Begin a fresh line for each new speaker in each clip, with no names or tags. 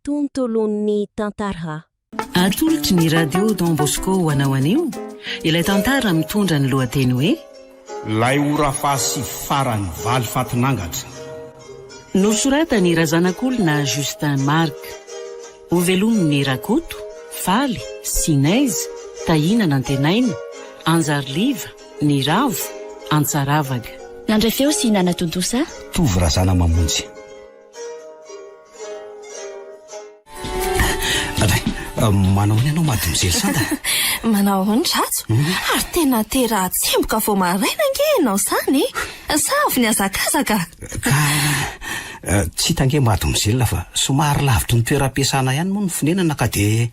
Tontolon'ny tantara.
Atolotry ny Radio Don Bosco ho anao anio ilay tantara mitondra ny lohateny hoe.
Ilay ora fahasivy farany valifatin'angatra.
Nosoratan'i Razanakolona Justin Marc. Hovelomin'i Rakoto, Faly, Sinez, Tahiana Nantenaina, Anjariliva, Niravo, Antsaravaka.
Nandray feo sy nanatontosa.
Tovo Razanamamonjy. Andray, manao ahoana ianao mademoiselle Sanda?
Manao ahoana Rajo? Ary tena te raha tsemboka vao maraina ange ianao izany e! Sa avy nihazakazaka?
Ka tsy hita ange mademoiselle fa somary lavitry ny toeram-piasana ihany moa ny fonenana ka dia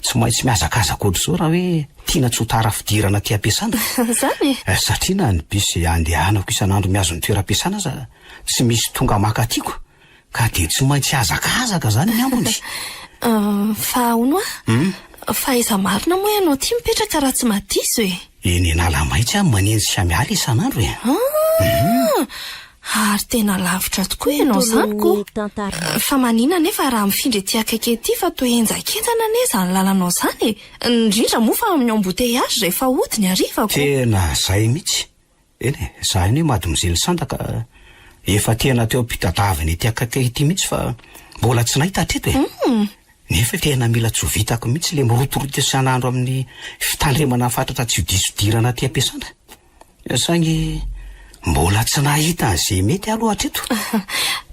tsy maintsy mihazakazaka ohatr'izao raha hoe tiana tsy ho tara fidirana aty am-piasana.
Izany e?
Satria na ny bus andehanako isan'andro mihazo ny toeram-piasana aza Tsy misy tonga maka tiako ka dia tsy maintsy hazakazaka zany ny ambiny.
Fa hono hoa, fa aiza marina moa ianao ity mipetraka raha tsy madiso e?
Eny Analamahitsy aho manenjika miala isan'andro e.
Ah! Ary tena lavitra tokoa ianao izany ko. Fa maninona anefa raha mifindra ety akaiky ety fa toa henjakenjana anie izany lalanao izany e? Indrindra moa fa amin'ny embouteillage rehefa hody ny hariva ko.
Tena izay mihitsy. Eny e, za anie mademoiselle Sanda ka efa tena teo am-pitadiavana ety akaiky ety mihitsy fa mbola tsy nahita hatreto e. Nefa tena mila tsy ho vitako mihitsy le mirotoroto isan'andro amin'ny fitandremana fatratra tsy ho diso idirana aty am-piasana. Saingy mbola tsy nahita an'izay mety aloha hatreto.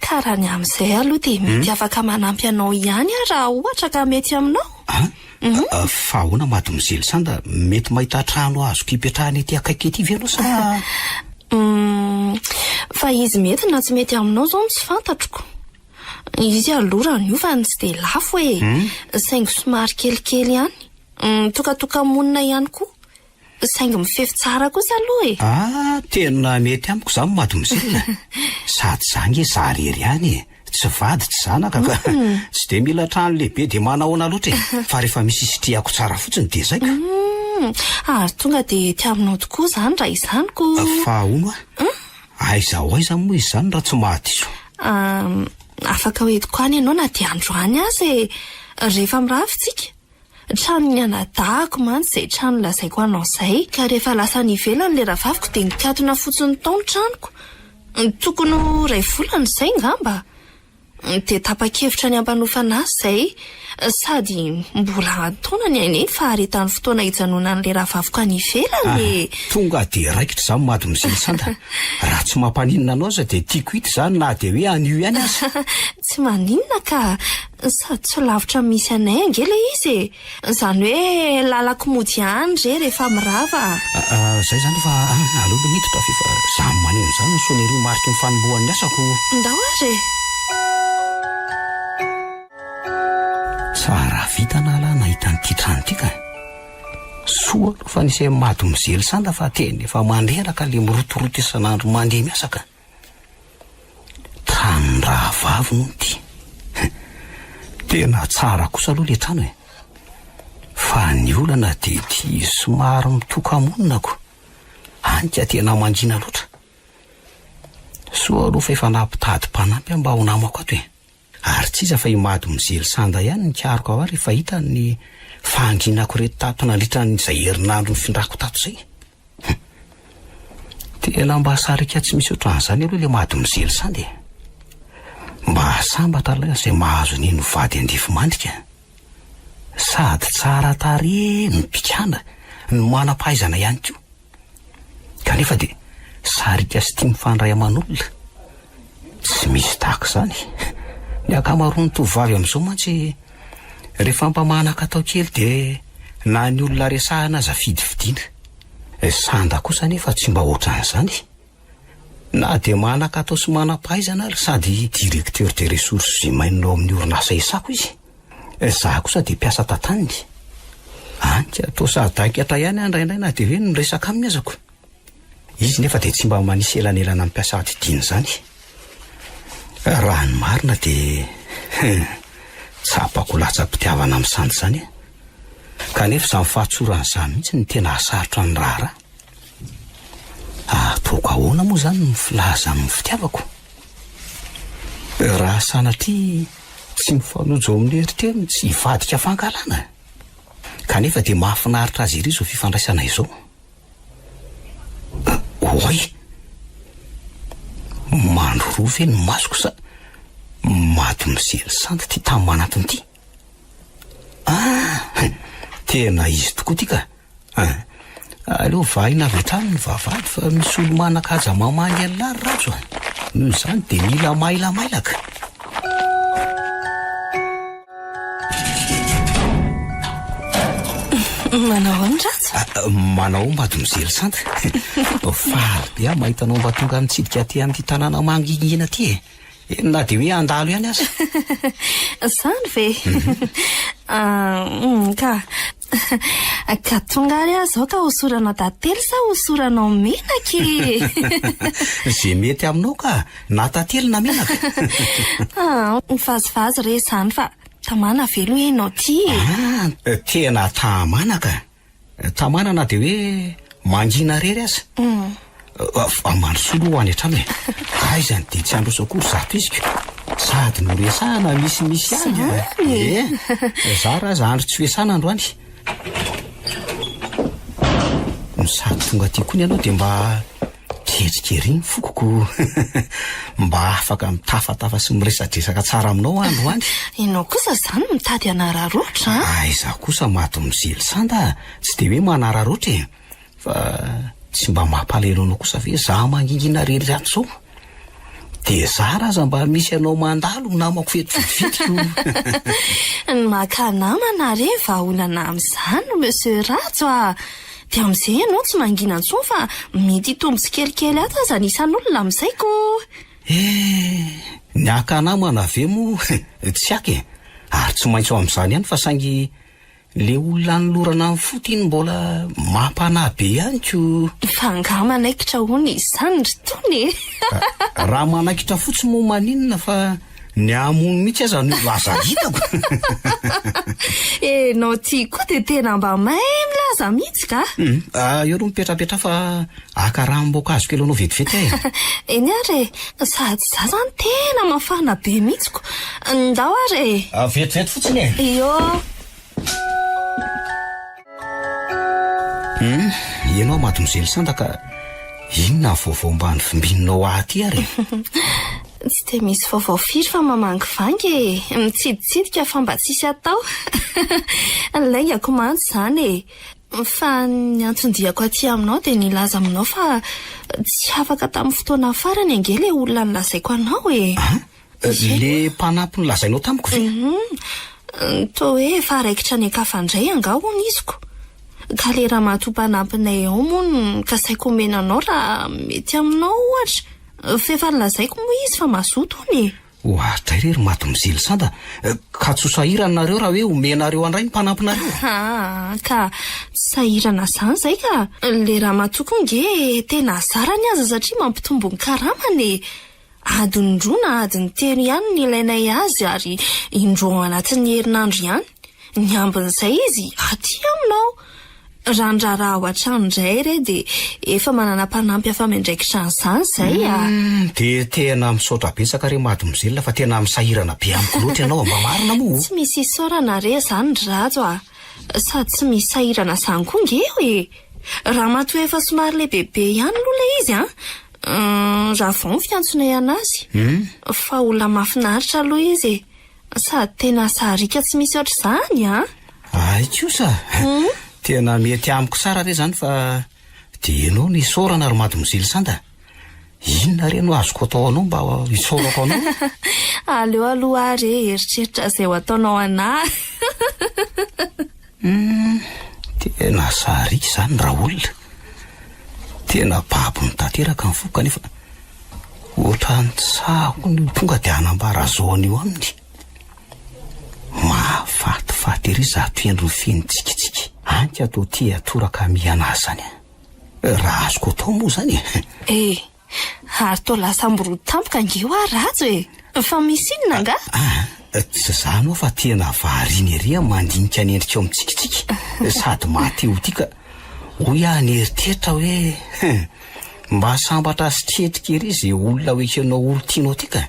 Ka raha ny amin'izay aloha dia mety afaka manampy anao ihany aho raha ohatra ka mety aminao.
An? Fa ahoana mademoiselle Sanda, mety mahita trano azoko hipetrahana ety akaiky ety ve ianao sa?
Humm, fa izy mety na tsy mety aminao izao no tsy fantatroko. Izy aloha raha ny hofany tsy dia lafo e, saingy somary kelikely ihany. Mitokatoka-monina ihany koa. Saingy mifefy tsara kosa aloha e!
Ah, tena mety amiko izany mademoiselle. Sady za nge za rery ihany e, tsy vady tsy zanaka ka tsy dia mila trano lehibe dia manahoana loatra e, fa rehefa misy isitrihako tsara fotsiny dia zay ka.
Humm, ary tonga dia ety aminao tokoa izany raha izany ko.
Fa hono hoa, aiza ho aiza moa izy izany raha tsy mahadiso?
Afaka ho entiko any ianao na dia androany aza e, rehefa mirava isika. Tranon'ny anadahiko mantsy izay trano lazaiko anao izay, ka rehefa lasa any ivelany ilay rahavaviko dia nikatona fotsiny tao ny tranoko. Tokony ho iray volana izay angamba. Dia tapa-kevitra ny hampanofana azy izay, sady mbola an-taonany anie ny faharetan'ny fotoana hijanonan'ilay rahavaviko any ivelany e!
Tonga dia raikitra izany mademoiselle Sanda. Raha tsy mampaninona anao aza dia tiako hita izany na dia hoe anio ihany aza.
Tsy maninona ka! Sady tsy lavitra amin'ny misy anay ange ilay izy e! Izany hoe lalako mody ihany re rehefa mirava a!
Izay izany fa aleo aloha miditra f'efa zany maneno izany ny sonnerie mariky ny fanombohan'ny asako.
Ndao ary e!
Tsara vintana alah nahita an'ity trano ity ka! Soa aloha fa nisy an'i mademoiselle Sanda fa tena efa mandreraka le mirotoroto isan'andro mandeha miasa ka! Tranon-drahavavy hono ity. Tena tsara kosa aloha ilay trano e. Fa ny olana dia ity somary mitoka-monina ko. Any ka tena mangina loatra. Soa aloha fa efa nampitady mpanampy aho mba ho namako ato e. Ary tsy iza fa i Mademoiselle Sanda ihany nikaroka ahy rehefa hitany ny fahanginako ireto tato nandritra an'izay herinandro nifindrako tato izay. Hum. Tena mba sariaka tsy misy ohatran'izany aloha ilay Mademoiselle Sanda e. Mba sambatra aloha izay mahazo an'iny vady andefimandrika. Sady tsara tarehy no mpikana no manam-pahaizana ihany koa. Kanefa dia sariaka sy tia mifandray aman'olona. Tsy misy tahaka izany. Ny ankamaroan'ny tovovavy amin'izao mantsy rehefa mba manan-katao kely dia na ny olona resahina aza fidifidiana. Sanda kosa anefa tsy mba ohatran'izany. Na dia manan-katao sy manam-pahaizana ary sady directeur des ressources humaines ao amin'ny orinasa Esako izy. Izaho kosa dia mpiasa tantaniny. Any ka toa sadaikatra ihany aho indraindray na dia hoe ny miresaka aminy aza ko. Izy nefa dia tsy mba manisy elanelana amin'ny mpiasa adidiany izany. Raha ny marina dia tsapako latsa-pitiavana amin'i Sandy izany aho. Kanefa izany fahatsorana izany mihitsy no tena hahasarotra ny raharaha. Ataoko ahoana moa izany ny filaza amin'ny fitiavako? Raha sanatria. Tsy mifanojo amin'ny eritreriny tsy hivadika fankahalana. Kanefa dia mahafinaritra azy ery izao fifandraisana izao. Oay! Mandroroa ve ny masoko sa mademoiselle Sandy ity tany manantona ity? Ah! Tena izy tokoa ity ka! Ah! Aleo vahina avy hatrany ny vavahady fa misy olo-manan-kaja mamaly an'lah ry Rajo a! Noho izany dia mila mailamailaka.
Manao ahoana Rajo?
Ah, manao ahoana mademoiselle Santa? Faly be aho mahita anao mba tonga mitsidika aty amin'ity tanàna mangingina ity e. Eny na dia hoe handalo ihany aza.
Izany ve? Ah, ka. Ka tonga ary aho izao ka hosoranao tantely sa hosoranao menaka e?
Izay mety aminao ka, na tantely na menaka.
Ah, mivazivazy re izany fa tamana ve aloha ianao ity e?
Ah, tena tamana ka. Tamana na dia hoe mangina irery aza. Fa mandrosoa aloha ho any an-trano e. Aiza ny dia tsy handroso akory izato izy ko. Sady noresahana misimisy ihany.
Izany e?
Ie. Zara aza andro tsy fiasana androany. No sady tonga aty koa ny anao dia mba ketrika ery ny foko ko. Mba afaka mitafatafa sy miresadresaka tsara aminao aho androany.
Ianao kosa izany mitady hanararaotra an?
Aiza kosa mademoiselle Sanda a! Tsy dia hoe manararaotra e! Fa tsy mba mampalahelo anao kosa ve za mangingina rery ato zao? Dia zara aza mba misy anao mandalo ho namako vetivety ko.
Ny maka namana re vahaolana amin'izany Monsieur Rajo a! Dia amin'izay ianao tsy mangina intsony fa mety hitombo tsikelikely ato aza ny isan'olona amin'izay ko!
Eh! Ny haka namana ve moa tsy haka e! Ary tsy maintsy ho amin'izany ihany fa saingy Le olona anolorana ny foot iny mbola mampanahy be ihany ko.
Fa angaha manaikitra hono izany ry Tony e?
Raha manaikitra fotsiny moa maninona fa ny hamono mihitsy aza no aza hitako.
Enao ty koa dia tena mba mahay milaza mihitsy ka.
Hum, eo aloha mipetrapetraha fa haka ranom-boankazo kely ho anao vetivety aho e.
Eny ary e, sady za zany tena mafana be mihitsy ko. Ndao ary e.
Vetivety fotsiny e.
Io.
Hum, ianao mademoiselle Sanda ka inona ny vaovao mba nivimbininao ahy aty ary e?
Tsy dia misy vaovao firy fa mamangivangy e! Mitsiditsidika fa mba tsisy atao. Laingako mantsy izany e! Fa ny anton-diako aty aminao dia ny hilaza aminao fa tsy afaka tamin'ny fotoana farany ange ilay olona nolazaiko anao e!
An? Le mpanampy nolazainao tamiko ve?
Hum, toa hoe efa raikitra any an-kafa indray angaha hono izy ko. Ka le ramatoa mpanampinay ao moa no kasaiko omena anao raha mety aminao ohatra. Fa efa nolazaiko moa izy fa mazoto hono e.
Oadray re ry mademoiselle Sanda, ka tsy ho sahirana nareo raha hoe omenareo andray ny mpanampinareo?
Aa ka tsy sahirana zany zay ka. Le ramatoa koa nge tena zarany aza satria mampitombo ny karamany e. Adiny roa na adiny telo ihany no ilainay azy ary indroa ao anatin'ny herinandro ihany. Ny ambin'izay izy aty aminao. Raha ny raharaha ao an-trano indray re dia efa manana mpanampy afa-miandraikitra an'izany izay a!
Humm, dia tena misaotra betsaka re mademoiselle fa tena misahirana be amiko loatra ianao, mba marina moa o!
Tsy misy isaorana re izany ry Rajo a! Sady tsy misy sahirana izany koa nge eo e! Ramatoa efa somary lehibebe ihany aloha ilay izy an! Ravao ny fiantsonay anazy. Fa olona mahafinaritra aloha izy e. Sady tena sariaka tsy misy ohatr'izany an!
Hay kosa! Tena mety amiko tsara re izany fa dia ianao no isaorana ry mademoiselle Sanda. Inona re no azoko atao anao mba hisaorako anao?
Aleo aloha aho re hieritreritra izay ho ataonao anah.
Humm, tena sariaka izany raolona. Tena babony tanteraka ny foko kanefa ohatran'ny tsy sahako ny ho tonga dia hanambara zao an'io aminy. Mahafatifaty ery izato endriny feno tsikitsiky. Anka toa tia toraka mihana azy izany. Raha azoko atao moa izany e.
Eh! Ary toa lasa miroa tampoka ange hoa Rajo e! Fa misy inona angaha?
Ah, tsy izany hoa fa tena variana ery aho mandinika ny endrikao mitsikitsiky sady maha-te ho tia ka hoy aho nieritreritra hoe hum, mba sambatra sy tretrika ery izay olona ho ekenao olon-tianao ty ka!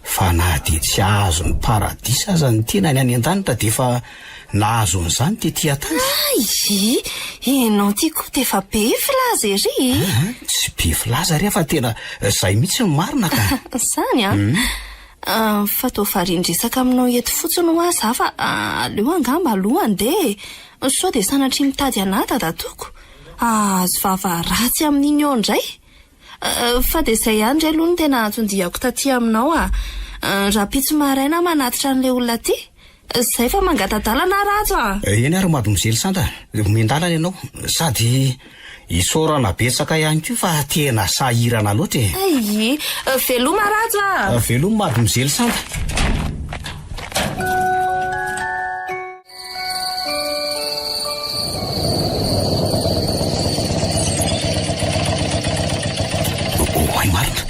Fa na dia tsy hahazo ny paradisa aza ny tenany any an-danitra dia efa nahazo an'izany tety an-tany.
Hay! Ianao ity koa dia efa be filaza ery e!
Aa, tsy be filaza re fa tena izay mihitsy no marina ka.
Izany an? Fa toa varian-dresaka aminao eto fotsiny hoa za fa aleo angamba aloha handeha e! Sao dia sanatria mitady anà dadatoako? Hahazo vava ratsy amin'iny eo indray! Fa dia izay ihany re aloha no tena anton-diako taty aminao a! Rahampitso maraina aho manatitra an'ilay olona aty. Izay fa mangata-dalana aho Rajo a!
Eny ary Mademoiselle Sandra, omen-dalana ianao. Sady isaorana betsaka ihany koa fa tena sahirana loatra e!
Ay! Veloma Rajo a!
Veloma Mademoiselle Sandra. Oay marina.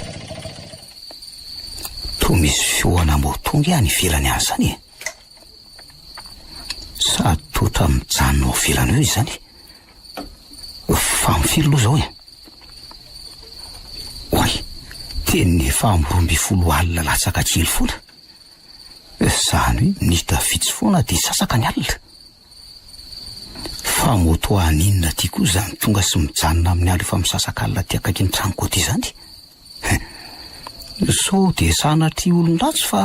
Toa misy feona moto nge any ivelany any izany e. Sady toa mijanona ao ivelany eo izy izany. Fa amin'ny firy aloha izao e? Oay, tena efa amin'ny 12 alina latsaka kely foana. Izany hoe minitra vitsy foana dia sasaka ny alina. Fa moto haninona aty koa izany tonga sy mijanona amin'ny andro efa misasaka alina aty akaikin'ny tranoko aty izany? Sao dia sanatria olon-dratsy fa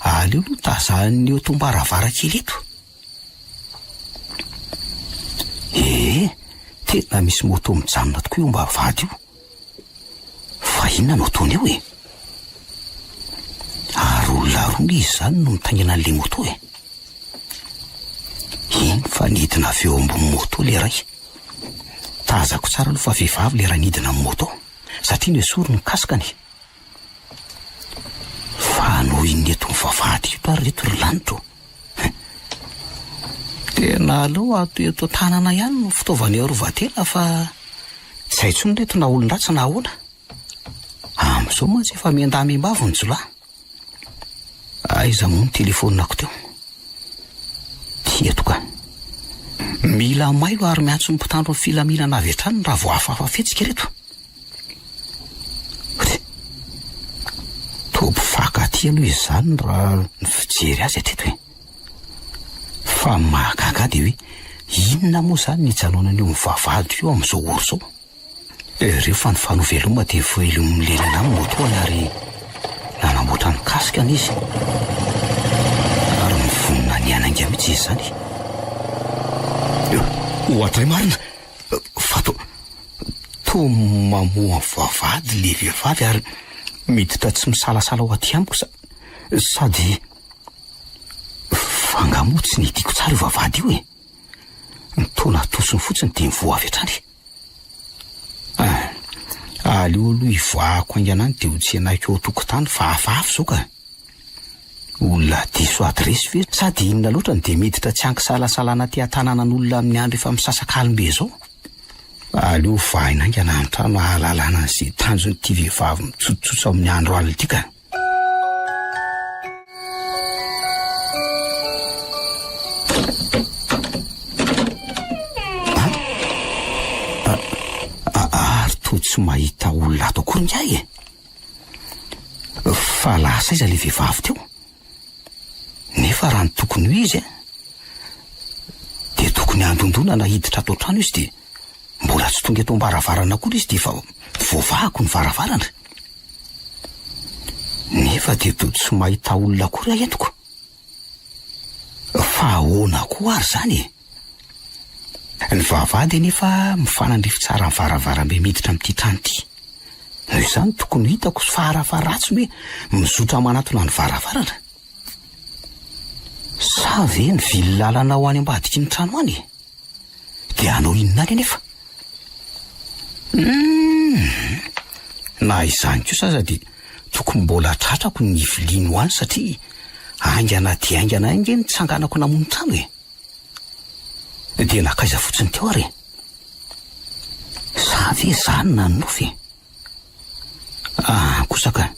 aleo aloha tazanin'ny eo tombaravarana eto. Ee, tena misy moto mijanona tokoa eo ambavahady io. Fa inona no ataony eo e? Ary olona roa nge izany no mitaingina an'ilay moto e. Iny fa nidina avy eo ambony moto ilay iray. Tazako tsara aloha fa vehivavy ilay iray nidina amin'ny moto, satria nesoriny ny casque-ny. Fa hanao inona eto amin'ny vavahady eto ary reto ry lanitra ô? Tena aleo ato eto an-tanana ihany no fitaovana iarovan-tena fa tsy hay intsony reto na olon-dratsy na ahoana. Amin'izao mantsy efa miandahy miambavy ny jiolahy. Aiza moa ny telefaoninako teo? Ty eto ka. Mila mailo ary miantso ny mpitandro ny filaminana avy hatrany raha vao hafahafa fihetsika ireto. Toa mpifankatia aloha izany raha ny fijery azy hatreto e. Fa ny mahagaga ahy dia hoe inona moa izany ny hijanonany eo amin'ny vavahady eo amin'izao ora izao? Ireo fa nifanao veloma dia voelomin'ny lehilahy ny moto-ny ary nanamboatra ny casque-ny izy. Ary mivonona ny hanainga mihitsy izy izany. Oadray marina! Fa toa. Toa mamoha vavahady le vehivavy ary miditra tsy misalasala ao aty amiko sa sady fa angaha moa tsy nidiko tsara io vavahady io e? Ny toa natosiny fotsiny dia nivoha avy hatrany. Ah, aleo aloha hivoahako haingana any dia ho tsenaiko ao an-tokotany fa hafahafa izao ka. Olona diso adiresy ve sa dia inona loatra no dia miditra tsy ankisalasala aty an-tanànan'olona amin'ny andro efa misasaka alim-be izao? Aleo vahina haingana ny trano hahalalana an'izay tanjon'ity vehivavy mitsotsotso amin'ny andro alina ity ka. Ary toa tsy mahita olona ato akory ingahy e! Fa lasa aiza ilay vehivavy teo? Nefa raha ny tokony ho izy dia tokony handondona na hiditra ato an-trano izy dia mbola tsy tonga eto am-baravarana akory izy dia efa voavahako ny varavarana. Nefa dia toa tsy mahita olona akory aho entiko. Fa ahoana koa ary izany e? Ny vavahady anefa mifanandrify tsara amin'ny varavarambe miditra amin'ity trano ity. Noho izany tokony ho hitako farafaharatsiny hoe mizotra manatona ny varavarana. Sa ve nivily lalana ho any ambadiky ny trano any e? Dia hanao inona any anefa? Humm! Na izany kosa aza dia tokony mbola tratrako ny niviliany ho any satria haingana dia haingana ange ny tsanganako namono trano e! Dia nankaiza fotsiny teo ary e? Sa ve za no nanonofy e? Ah, kosa ka.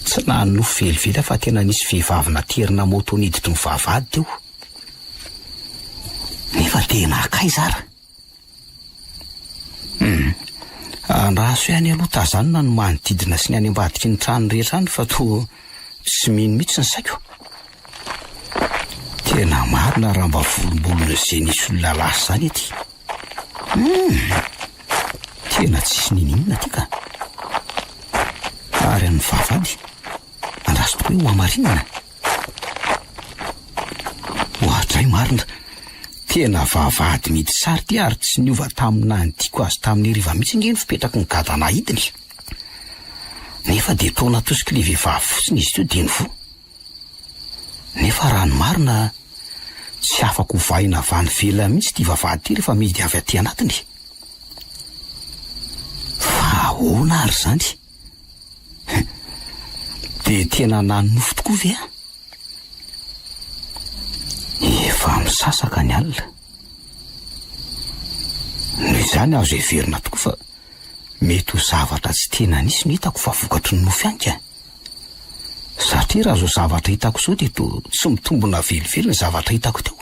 Tsy nanonofy velively aho fa tena nisy vehivavy naterina moto niditry ny vavahady teo. Nefa dia nankaiza ara? Hum. Andraso ihany aloha tazanina ny manodidina sy ny any ambadiky ny trano rehetra any fa toa tsy mino mihitsy ny saiko. Tena marina raha mba volombolon'izay nisy olona lasa izany ety. Hum! Tena tsisy ninininona aty ka. Ary amin'ny vavahady, andraso tokoa hoe ho hamarinina. Oadray marina, tena vavahady mihidy sary ity ary tsy niova tamin'ny nandiako azy tamin'ny hariva mihitsy ange ny fipetraky ny gadana hidiny. Nefa dia toa natosiky ilay vehivavy fotsiny izy teo dia nivoha. Nefa raha ny marina, tsy afaka hovaina avy any ivelany mihitsy ity vavahady ity rehefa mihidy avy aty anatiny. Fa ahoana ary izany? Dia tena nanonofy tokoa ve aho? Efa misasaka ny alina. Noho izany azo heverina tokoa fa mety ho zavatra tsy tena nisy no hitako fa vokatry ny nofy ihany ka. Satria raha izao zavatra hitako izao dia toa tsy mitombina velively ny zavatra hitako teo.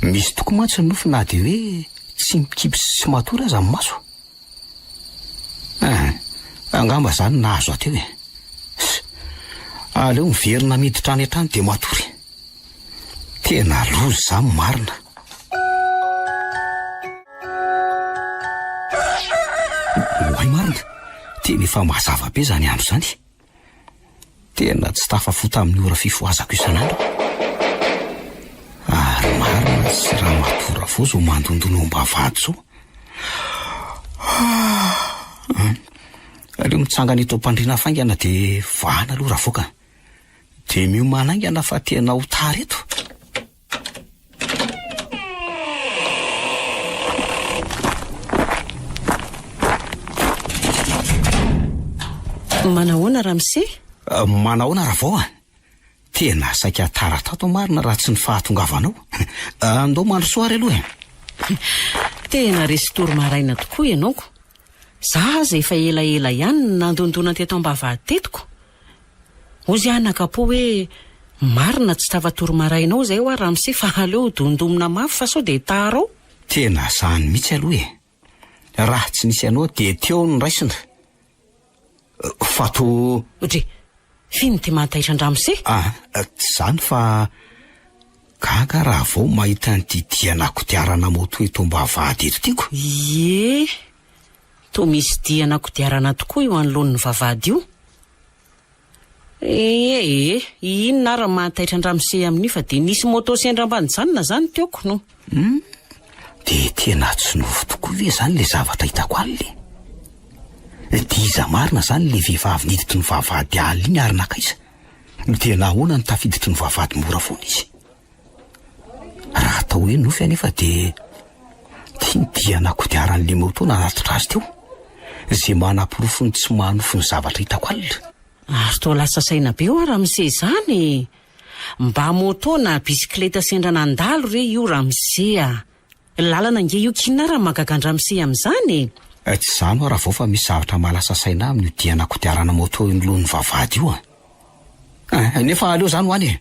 Misy tokoa mantsy ny nofy na dia hoe tsy mikipy sy tsy matory aza ny maso. Hein, angamba izany nahazo ahy teo e. Aleo miverina miditra any an-trano dia matory. Tena loza izany marina. Oay marina, tena efa mazava be izany andro izany. Tena tsy tafafoha tamin'ny ora fifohazako isan'andro aho. Ary marina tsy ramatoa Ravoa izao mandondona ao am-bavahady izao. Aleo mitsangana eto am-pandriana faingana dia vahana aloha Ravoa ka. Dia miomàna haingana fa tena ho tara eto.
Manahoana ramose?
Eh, manahoana Ravao a? Tena saika tara tato marina raha tsy ny fahatongavanao. Eh, andao mandrosoa ary aloha e.
Tena resy tory maraina tokoa ianao ko. Za aza efa elaela ihany no nandondona teto am-bavahady teto ko. Hozy aho nakapo hoe marina tsy tafatory maraina ao izay hoa ramose fa aleo dondomina mafy fa sao dia tara ao.
Tena zany mihitsy aloha e! Raha tsy nisy anao dia teo no raisina fa to.
Dre, f'inona ity mahataitra an-dramose?
Ah, tsy izany fa gaga raha vao mahita an'ity diana kodiarana moto eto am-bavahady eto ity ko.
Ie, toa misy diana kodiarana tokoa io anoloan'ny vavahady io. Ee ee, inona ary ny mahataitra an-dramose amin'io fa dia nisy moto sendra mba nijanona izany teo ko no.
Hum, dia tena tsy nofy tokoa ve izany ilay zavatra hitako alina e? Dia iza marina izany ilay vehivavy niditry ny vavahady alina iny ary nankaiza? Dia nahoana no tafiditry ny vavahady mora foana izy? Raha atao hoe nofy anefa dia ity ny diana kodiaran'ilay moto nanatitra azy teo, izay manaporofo ny tsy maha-nofy ny zavatra hitako alina.
Ary toa lasa saina be hoa ramose izany e! Mba moto na bisikileta sendra nandalo re io ramose a! Lalana ange io k'inona raha mahagaga an-dramose amin'izany e!
Tsy izany hoa Ravao fa misy zavatra mahalasa saina ahy amin'io diana kodiarana moto eo anoloan'ny vavahady io a! Nefa aleo izany ho any e!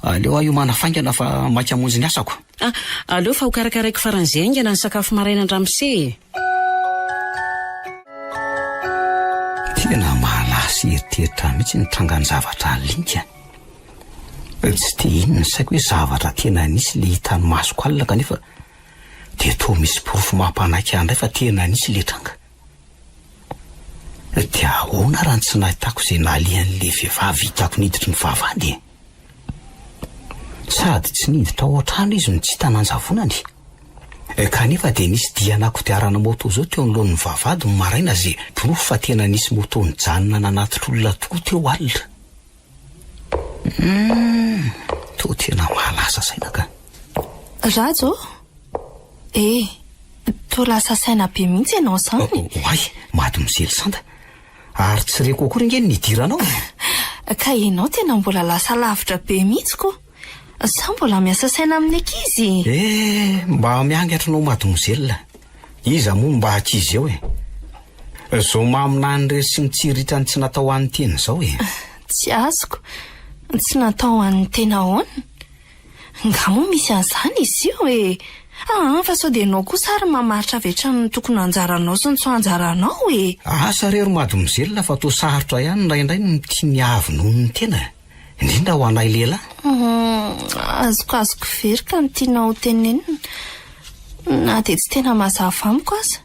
Aleo aho hiomana faingana fa maika hamonjy ny asako.
Ah, aleo fa hokarakaraiko faran'izay haingana ny sakafo maraina an-dramose e!
Tena mahalasa eritreritra mihitsy ny trangan-javatra alika. Tsy te hino ny saiko hoe zavatra tena nisy ilay hitan'ny masoko alina kanefa dia toa misy porofo mampanaiky ahy indray fa tena nisy ilay tranga. Dia ahoana raha ny tsy nahitako izay nalehan'ilay vehivavy hitako niditry ny vavahady e? Sady tsy niditra ao an-trano izy no tsy hita nanjavonany. Kanefa dia nisy diana kodiarana moto izao teo anoloan'ny vavahady ny maraina izay porofo fa tena nisy moto nijanona nanatitra olona tokoa teo alina. Humm, toa tena mahalasa saina ka.
Rajo Eh, toa lasa saina be mihitsy ianao izany.
Oay, mademoiselle Sanda, ary tsy reko akory ange ny nidiranao
e. Ka ianao tena mbola lasa lavitra be mihitsy ko. Sa mbola miasa saina amin'ny ankizy?
Eh, mba miangatra anao mademoiselle. Iza moa no mba ankizy eo e? Izao maminany irery sy mitsiriritra ny tsy natao ho an'ny tena izao e.
Tsy azoko. Tsy natao ho an'ny tena ahoana? Nga moa misy an'izany izy io e? Aa fa sao dia ianao kosa ary mamaritra avy hatrany ny tokony ho anjaranao sy ny tsy ho anjaranao e!
Asa re ry mademoiselle fa toa sarotra ihany indraindray ny mitia ny avo noho ny tena, indrindra ho anay lehilahy.
Hum, azokazoko very ka ny tianao ho tenenina, na dia tsy tena mazava amiko aza.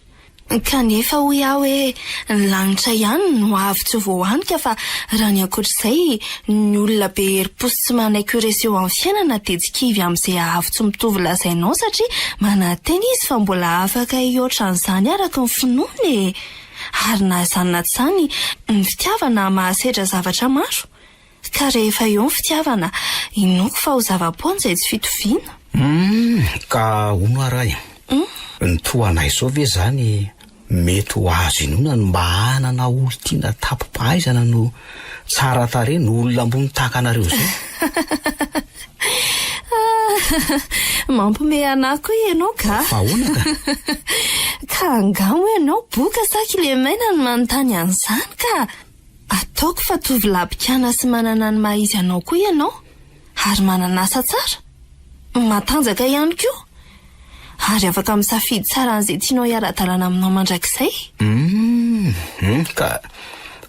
Kanefa hoy aho hoe ny lanitra ihany no avo tsy voahanika fa raha ny ankoatr'izay, ny olona be herim-po sy tsy manaiky ho resy eo amin'ny fiainana dia tsy kivy amin'izay avo tsy mitovy lazainao satria manantena izy fa mbola afaka hihoatra an'izany araka ny finoany e! Ary na izany na tsy izany, ny fitiavana mahasedra zavatra maro. Ka rehefa eo ny fitiavana, inoako fa ho zava-poana izay tsy fitoviana.
Humm, ka hono ary ahy, ny toa anay izao ve izany mety ho azo inoana ny mba hanana olon-tiana tapi-pahaizana no tsara tarehy no olona ambony tahaka anareo izao?
Mampimehy anah koa ianao ka.
Fa ahoana ka?
Ka angaha moa ianao boka sa kilemaina no manontany an'izany ka? Ataoko fa tovolahy bikàna sy manana ny maha izy anao koa ianao, ary manana asa tsara. Matanjaka ihany koa. Ary afaka misafidy tsara an'izay tianao hiara-dalana aminao mandrakizay.
Humm, ka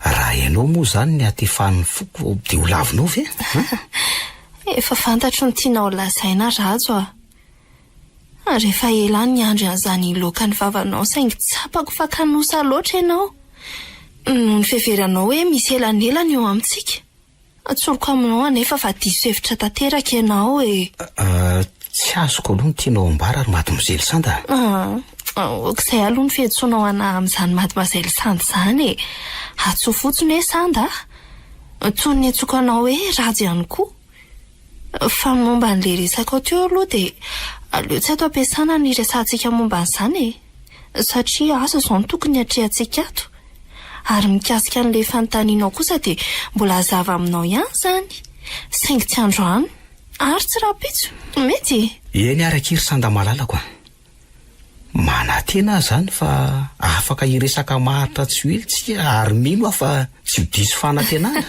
raha ianao moa izany ny hatefan'ny foko dia ho lavinao ve?
Efa fantatro ny tianao lazaina Rajo a! Ary efa ela aho niandry an'izany hiloaka ny vavanao saingy tsapako fa kanosa loatra ianao. Noho ny fiheveranao hoe misy elanelana eo amintsika. Tsoriko aminao anefa fa diso hevitra tanteraka ianao e.
Tsy azoko aloha ny tianao ambara ry Mademoiselle Sanda
a. Aok'izay aloha ny fiantsoanao anà amin'izany Mademoiselle Sanda izany e. Antsoy fotsiny hoe Sanda a. Toy ny niantsoako anao hoe Rajo ihany koa. Fa ny momba an'ilay resakao teo aloha dia aleo tsy ato am-piasana no hiresahantsika momba an'izany e! Satria asa izao no tokony hatrehantsika ato. Ary mikasika an'ilay fanontanianao kosa dia mbola hazava aminao ihany izany. Saingy tsy androany ary tsy rahampitso. Mety e?
Eny ary akia ry Sanda malalako a! Manantena aho izany fa afaka hiresaka maharitra tsy ho ela isika ary mino aho fa tsy ho diso fanantenana.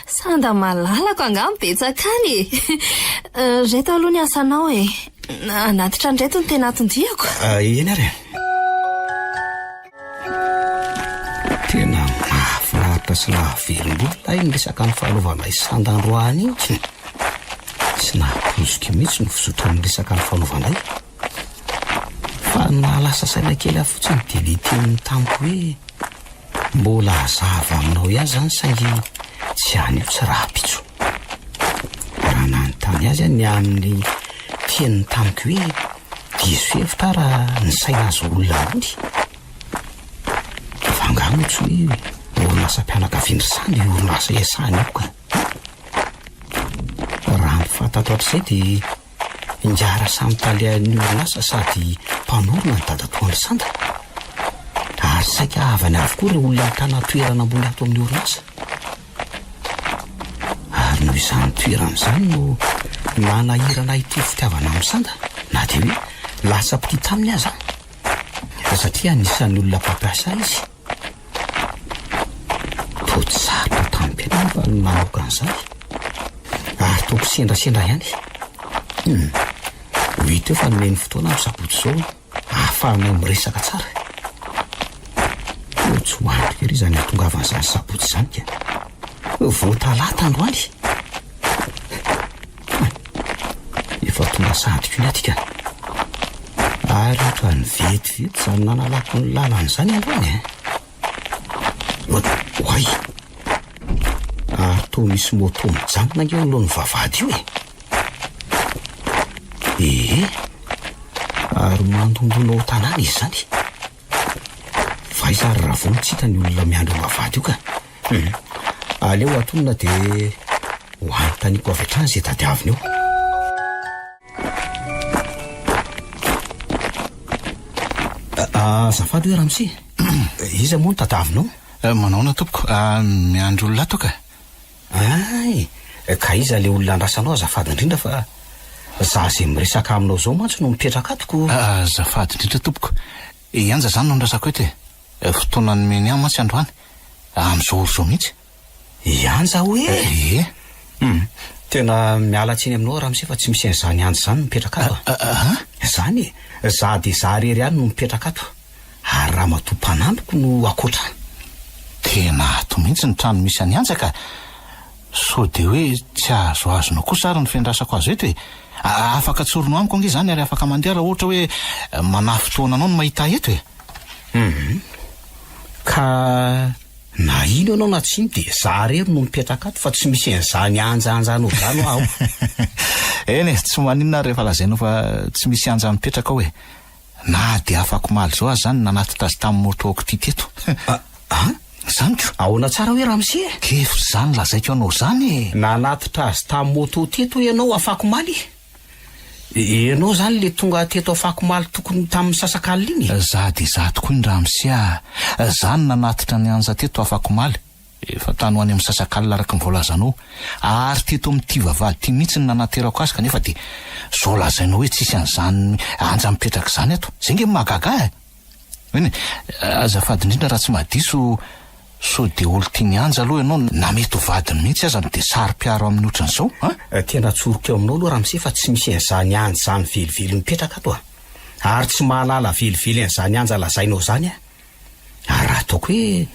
Sanda malalako angaha betsaka any e! Ireto aloha ny asanao e! Hanatitra an'ireto ny tena anton-diako.
Eny ary e! Tena mahafinaritra sy nahavelom-bolo ilay niresaka nifanaovanay Sanda androany iny. Tsy nahapoiziko mihitsy ny fizotran'ny resaka nifanaovanay. Fa ny nahalasa saina kely ahy fotsiny dia ilay teniny tamiko hoe mbola hazava aminao ihany izany saingy tsy anio tsy rahampitso. Raha nanontany azy aho ny amin'ny teniny tamiko hoe diso hevitra aho raha nisaina azy ho olona ambony. Fa angaha moa tsy hoe orinasam-pianakavian-dry Sandy io orinasa iasany io ka. Raha ny fantatro hatrizay dia Ingahy Rasamy talehan'ny orinasa sady mpanorina ny dadatoan-dry Sanda. Ary saika havany avokoa ireo olona mitana toerana ambony ato amin'ny orinasa. Ary noho izany toerana izany no nanahirana ahy ity fitiavana amin'i Sanda, na dia hoe latsa-pitia taminy aza aho. Satria anisan'ny olona mpampiasa ahy izy. Toa tsy sarotra tamiko ihany anefa ny namoaka an'izany. Ary toa kisendrasendra ihany. Hum, ho hita eo fa nomeny fotoana aho sabotsy izao ahafahanay miresaka tsara. Toa tsy ho andriko ery izany hahatongavan'izany sabotsy izany ka. Vao talata androany. Efa tonga sahady koa ny aty ka. Ary ohatran'ny vetivety izany nanalako ny lalana izany androany e. Oay! Ary toa misy moto mijanona ange eo anoloan'ny vavahady io e. Ee, ary mandondona ao an-tanàna izy izany. Fa aiza ary raha vao no tsy hita ny olona miandry eo am-bavahady io ka. Hum. Aleo atonina dia ho anontaniako avy hatrany izay tadiaviny eo. Azafady hoe ramose, iza moa no tadiavinao?
Manahoana tompoko, miandry olona ato ka.
Hay, ka iza ilay olona andrasanao azafady indrindra fa za izay miresaka aminao izao mantsy no mipetraka ato ko.
Azafady indrindra tompoko, i Anja izany no andrasako eto e. Fotoana nomeny ahy mantsy androany, amin'izao ora izao mihitsy.
I Anja hoe?
Ie.
Hum. Tena miala tsiny aminao ramose fa tsy misy an'izany Anja izany mipetraka ato a!
A-a-a?
Izany e! Za dia za irery ihany no mipetraka ato, ary ramatoa mpanampiko no ankoatra ahy.
Tena ato mihitsy ny trano misy an'i Anja ka! Sao dia hoe tsy azoazonao kosa ary ny fiandrasako azy eto e! Afaka tsorinao amiko ange izany ary afaka mandeha raha ohatra hoe manafintohina anao ny mahita ahy eto e!
Hum. Ka na ino ianao na tsy ino dia za irery no mipetraka ato fa tsy misy an'izany anjaanjanao izany hoa ao.
Eny e, tsy maninona ary rehefa lazainao fa tsy misy anja mipetraka ao e! Na dia afak'omaly izao aza izany nanatitra azy tamin'ny moto-ko ity teto.
An?
Izany ko!
Ahoana tsara hoe ramose e?
K'efa izany lazaiko anao izany e!
Nanatitra azy tamin'ny moto teto ianao afakomaly? Ianao izany le tonga teto afakomaly tokony ho tamin'ny misasakalina iny e?
Za dia za tokoa iny ramose a! Za no nanatitra an'i Anja teto afakomaly. Efa tany ho any amin'ny misasakalina araka ny voalazanao. Ary teto amin'ity vavahady ity mihitsy no nanaterako azy kanefa dia izao lazainao hoe tsisy an'izany Anja mipetraka izany ato. Izay ange no mahagaga ahy e! Eny e, azafady indrindra raha tsy mahadiso sao dia olon-tian'i Anja aloha ianao na mety ho vadiny mihitsy aza no dia saro-piaro aminy ohatran'izao an!
Tena tsoriko eo aminao aloha ramose fa tsy misy an'izany Anja izany velively mipetraka ato a! Ary tsy mahalala velively an'izany Anja lazainao izany aho. Ary raha ataoko hoe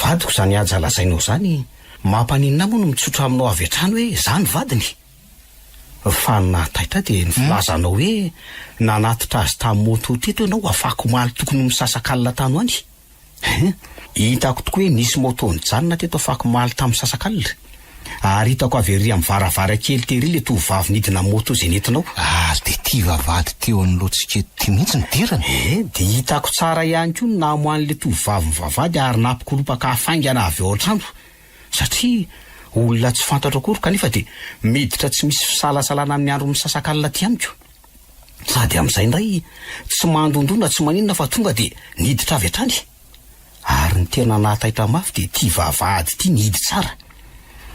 vadiko izany Anja lazainao izany, mampaninona ahy moa no mitsotra aminao avy hatrany hoe izaho no vadiny? Fa ny nahataitra ahy dia ny filazanao hoe nanatitra azy tamin'ny moto teto ianao afakomaly tokony ho misasakalina tany ho any. Hein? Hitako tokoa hoe nisy moto nijanona teto afakomaly tamin'ny misasakalina. Ary hitako avy ery amin'ny varavarankely tery ilay tovovavy nidina moto izay nentinao.
Ary dia ity vavahady teo anoloantsika eto ity mihitsy nidirany.
Eh, dia hitako tsara ihany koa ny namoahan'ilay tovovavy ny vavahady ary nampikoropaka hafaingana avy ao an-trano. Satria olona tsy fantatro akory kanefa dia miditra tsy misy fisalasalana amin'ny andro misasakalina aty amiko. Sady amin'izay indray tsy mandondona tsy maninona fa tonga dia niditra avy hatrany. Ary ny tena nahataitra mafy dia ity vavahady ity nihidy tsara.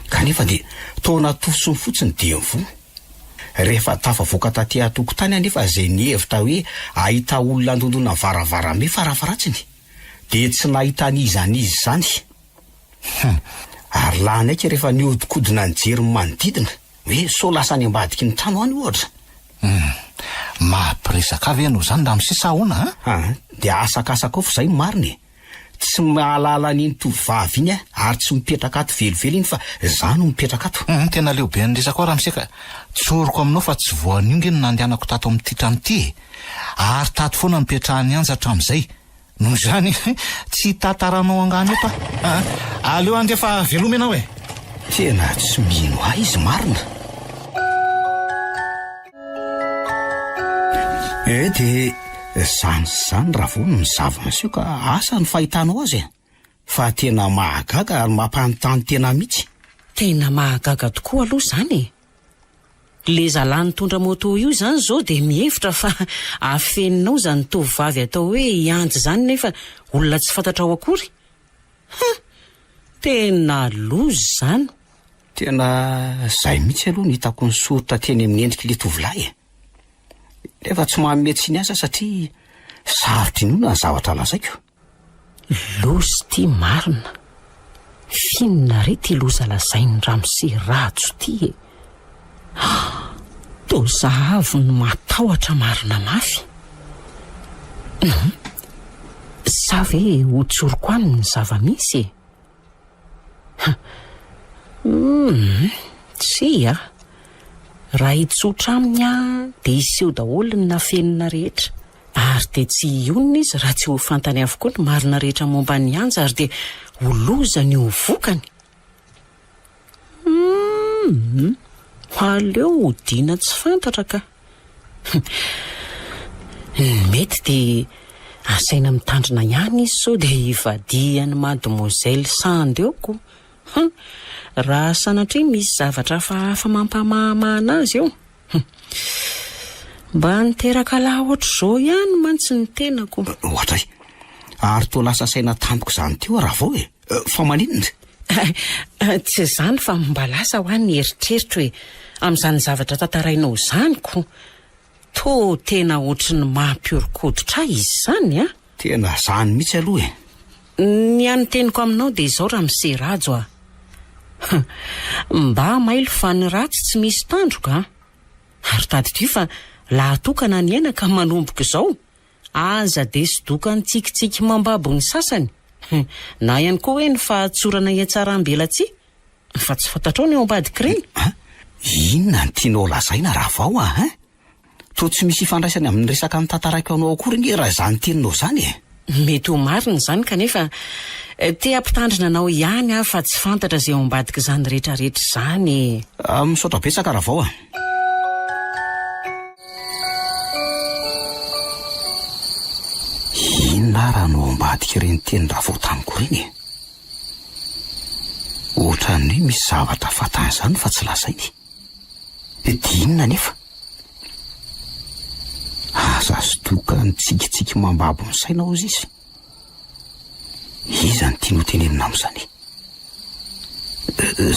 Kanefa dia toa natosiny fotsiny dia nivoha. Rehefa tafavoaka taty an-tokotany anefa izay nihevitra hoe hahita olona handondona varavarambe farafaharatsiny dia tsy nahita an'iza n'iza izany. Hum! Ary lany aika rehefa nihodinkodina nijery ny manodidina, hoe sao lasa any ambadiky ny trano any ohatra.
Hum! Mampiresaka ahy ve ianao izany ramose sa ahoana an?
Aa! Dia asakasakao fa izay no marina e! Tsy mahalala an'iny tovovavy iny aho ary tsy mipetraka ato velively iny fa izaho no mipetraka ato.
Hum! Tena leo be an'ny resakao ramose ka! Tsoriko aminao fa tsy vao anio nge no nandehanako tato amin'ity trano ity e! Ary tato foana nipetrahan'i Anja hatramin'izay. Noho izany, tsy hitantaranao angano eto aho. Aa, aleo andeha fa veloma ianao e!
Tena tsy mino ahy izy marina. Eh dia izany sy izany Ravono ny zava-niseho ka asa ny fahitanao azy e! Fa tena mahagaga ary mampanontany tena mihitsy.
Tena mahagaga tokoa aloha izany e! Le zalahy nitondra moto io izany izao dia mihevitra fa afeninao izany tovovavy atao hoe i Anjy izany nefa olona tsy fantatrao akory? Huh! Tena loza izany!
Tena izay mihitsy aloha no hitako nisoritra teny amin'ny endrik'ilay tovolahy e! Nefa tsy manome tsiny azy aho satria sarotra inoana ny zavatra lazaiko.
Loza ity marina. F'inona re ty loza lazain'i ramose Rajo ty e? Ah! Toa za avy no matahotra marina mafy. Hum! Sa ve ho tsoriko aminy ny zava-misy e? Humm, tsia a! Raha hitsotra aminy aho dia hiseho daholo ny nafenina rehetra. Ary dia tsy hionona izy raha tsy ho fantany avokoa ny marina rehetra momba an'i Anja ary dia ho loza ny ho vokany. Humm, aleo hodiana tsy fantatra ka. Ny mety dia asaina mitandrina ihany izy sao dia hivadihan'i mademoiselle sandy eo ko. Hum, raha sanatria misy zavatra hafahafa mampamahamahana azy eo. Hum. Mba niteraka lahy ohatr'izao ihany mantsy ny tenako.
Ohatray. Ary toa lasa saina tampoka izany teo aho Ravao e. Fa maninona?
Tsy izany fa mba lasa hoa ny eritreritro e. Amin'izany zavatra tantarainao izany ko. Toa tena ohatry ny mampihoron-koditra ahy izy izany an!
Tena izany mihitsy aloha e!
Ny hany teniko aminao dia izao ramose Rajo a! Mba mailo fa ny ratsy tsy misy tandroka a! Ary tadidio fa lahatokana ny aina ka manomboka izao, aza dia sodokan'ny tsikitsiky mambabo ny sasany, na ihany koa hoe ny fahatsorana hihatsaram-belatsihy, fa tsy fantatrao ny ao ambadik'ireny.
An! Inona no tianao lazaina Ravao a! Hein? Toa tsy misy ifandraisany amin'ny resaka notantaraiko anao akory ange raha izany teninao izany e!
Mety ho marina izany kanefa te hampitandrina anao ihany aho fa tsy fantatra izay ao ambadik'izany rehetrarehetra izany e!
Misaotra betsaka Ravao a! Inona ara no ao ambadik'ireny tenin-dRavao tamiko ireny e? Ohatran'ny hoe misy zavatra fantany izany fa tsy lazainy. Dia inona anefa? Aza sodoka ny tsikitsiky mambabo ny saina hozy izy. Iza no tiany hotenenina amin'izany?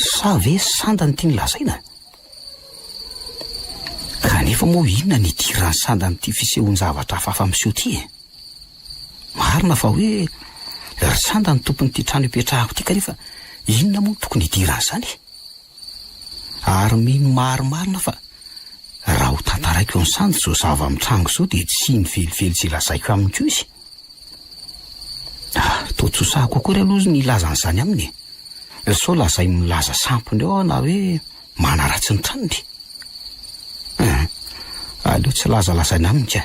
Sa ve Sanda no tiany lazaina? Kanefa moa inona ny idiran'i Sanda amin'ity fisehoan-javatra hafahafa miseho ity e? Marina fa hoe ry Sanda no tompon'ity trano ipetrahako ity kanefa inona moa no tokony hidiran'izany e? Ary mino marimarina fa raha ho tantaraiko an'i Sandy izao zava-mitranga izao dia tsy hino velively izay lazaiko aminy koa izy. Ah, toa tsy ho sahako akory aloha ny hilaza an'izany aminy e. Sao lazainy milaza sampiny eo aho na hoe manaratsy ny tranony. Hum, aleo tsy lazalazaina aminy ka.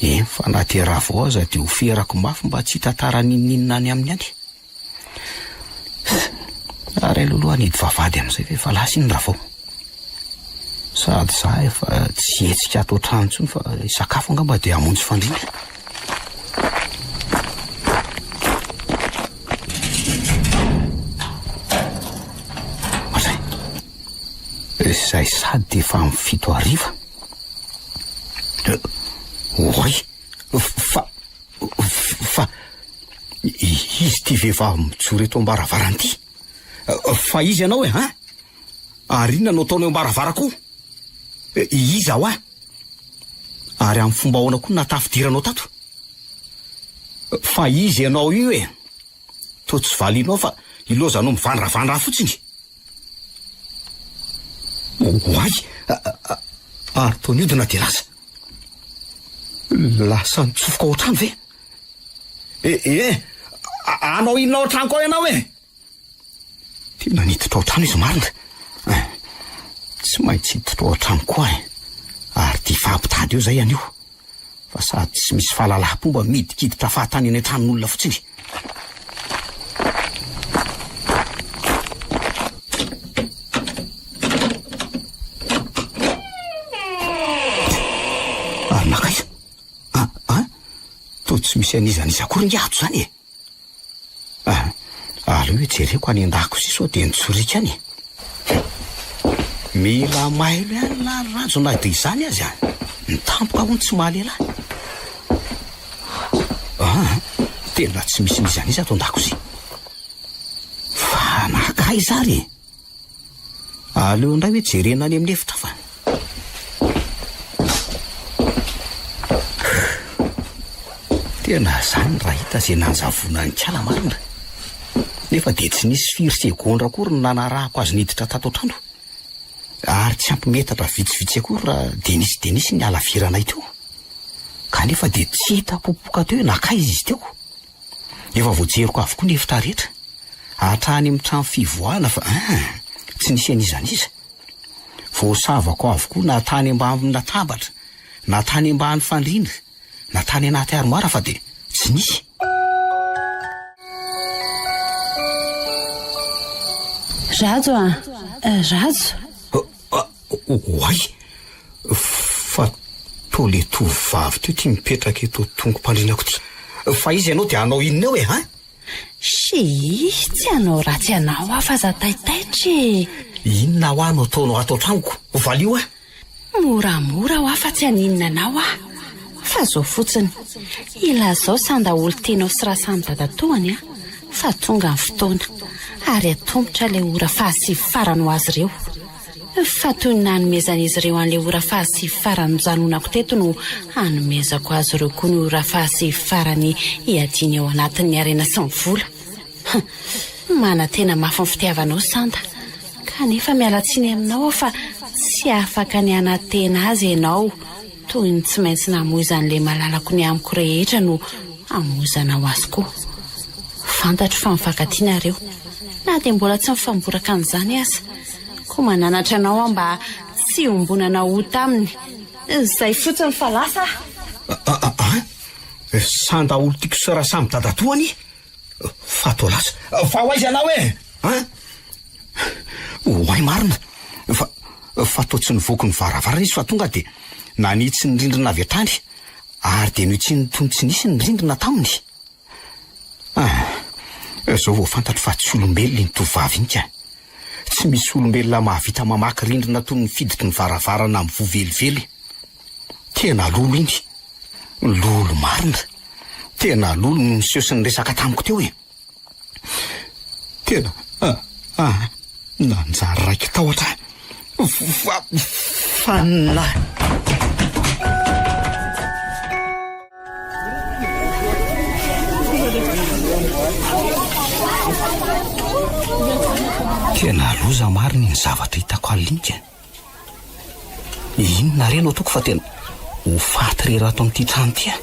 Eny fa na dia Ravao aza dia ho ferako mafy mba tsy hitantara n'inon'inona any aminy any. Ary aleo aloha hanidy vavahady amin'izay fa efa lasa iny Ravao. Sady za efa tsy hihetsika ato an-trano intsony fa hisakafo angamba dia hamonjy fandriana. Ohatray. Izay sady dia efa amin'ny 7 hariva. Oay! Fa, fa, Izy ity vehivavy mijoro eto am-baravarana ity. Fa iza ianao e, an? Ary inona no ataonao eo am-baravarako eo? Iza hoa? Ary amin'ny fomba ahoana koa no nahatafidiranao tato? Fa iza ianao io e? Toa tsy valianao fa ilaozanao mivandravandra fotsiny. Oay! Ary toa niodina dia lasa. Lasa nitsofoka ao an-trano ve? Eh, eh, hanao inona ao an-tranoko ao ianao e? Tena niditra ao an-trano izy marina. Eh, tsy maintsy hiditra ao an-trano koa e. Ary dia hifampitady eo izay anio. Fa sady tsy misy fahalalaham-pomba midikiditra fahatany any an-tranon'olona fotsiny. Ary nankaiza? Ah, ah, toa tsy misy an'iza an'iza akory nge ato izany e! Ah, aleo hoe jereko any an-dakozia sao dia nitsoriaka any e! Mila mailo ihany lahy ry Rajo na dia izany aza a! Ny tampoka hono tsy mahalehilahy. Ah, tena tsy misy n'iza n'iza ato an-dakozia. Fa nankaiza ary e? Aleo indray hoe jerena any amin'ny efitra fa. Tena zany raha hita izay nanjavona an'i Kala marina. Nefa dia tsy nisy firy segondra akory no nanarahako azy niditra tato an-trano. Ary tsy ampy metatra vitsivitsy akory raha dia nisy dia nisy ny halaviranay teo. Kanefa dia tsy hita popoka teo hoe nankaiza izy teo. Efa voajeriko avokoa ny efitra rehetra, hatrany amin'ny trano fivoahana fa ah, tsy nisy an'iza n'iza. Voasavako avokoa na tany ambany latabatra, na tany ambany fandriana, na tany anaty armoara fa dia tsy nisy.
Rajo a! Rajo!
Oay! Fa toa le tovovavy teo ty mipetraka eto tongom-pandrianako ty. Fa iza ianao dia hanao inona eo e, hein?
Shii, tsy hanao ratsy anao aho fa aza taitaitra e!
Inona hoa no ataonao ato an-tranoko? Valio aho!
Moramora hoa fa tsy haninona anao aho. Fa zao fotsiny, ilazao sanda olon-tianao sy Rasamy dadatoany an, fa tonga ny fotoana, ary atomotra ilay ora fahasivy farany ho azy ireo. Fa toy ny nanomezan'izy ireo an'ilay ora fahasivy farany nijanonako teto no hanomezako azy ireo koa ny ora fahasivy farany hiadiany ao anatin'ny harena sy ny vola. Hum. Manantena mafy ny fitiavanao Sanda, kanefa miala tsiny aminao aho fa tsy afaka ny hanantena azy ianao, toy ny tsy maintsy namoizan'ilay malalako ny amiko rehetra no hamoizanao azy koa. Fantatro fa mifankatia nareo, na dia mbola tsy mifamboraka an'izany aza. Koa mananatra anao aho mba tsy hiombonana ota aminy. Izay fotsiny fa lasa aho.
An! Sanda olon-tiako sy Rasamy dadatoa anie fa toa lasa. Fa ho aiza ianao e? An! Ho ay marina fa fa toa tsy nivoaka ny varavarana izy fa tonga dia nanitsy ny rindrina avy hatrany ary dia nohitsiny toy ny tsy nisy ny rindrina taminy. Ah! Izao vao fantatro fa tsy olombelona iny tovovavy iny ka. Tsy misy olombelona mahavita mamaky rindrina toy ny fiditry ny varavarana mivoha velively. Tena lolo iny. Lolo marina. Tena lolo no niseho sy niresaka tamiko teo e. Tena ah ah nanjary raiki-tahotra aho. Fa fanina. Tena loza marina iny zavatra hitako alina iny ka. Inona re no ataoko fa tena ho faty irery ato amin'ity trano ity aho.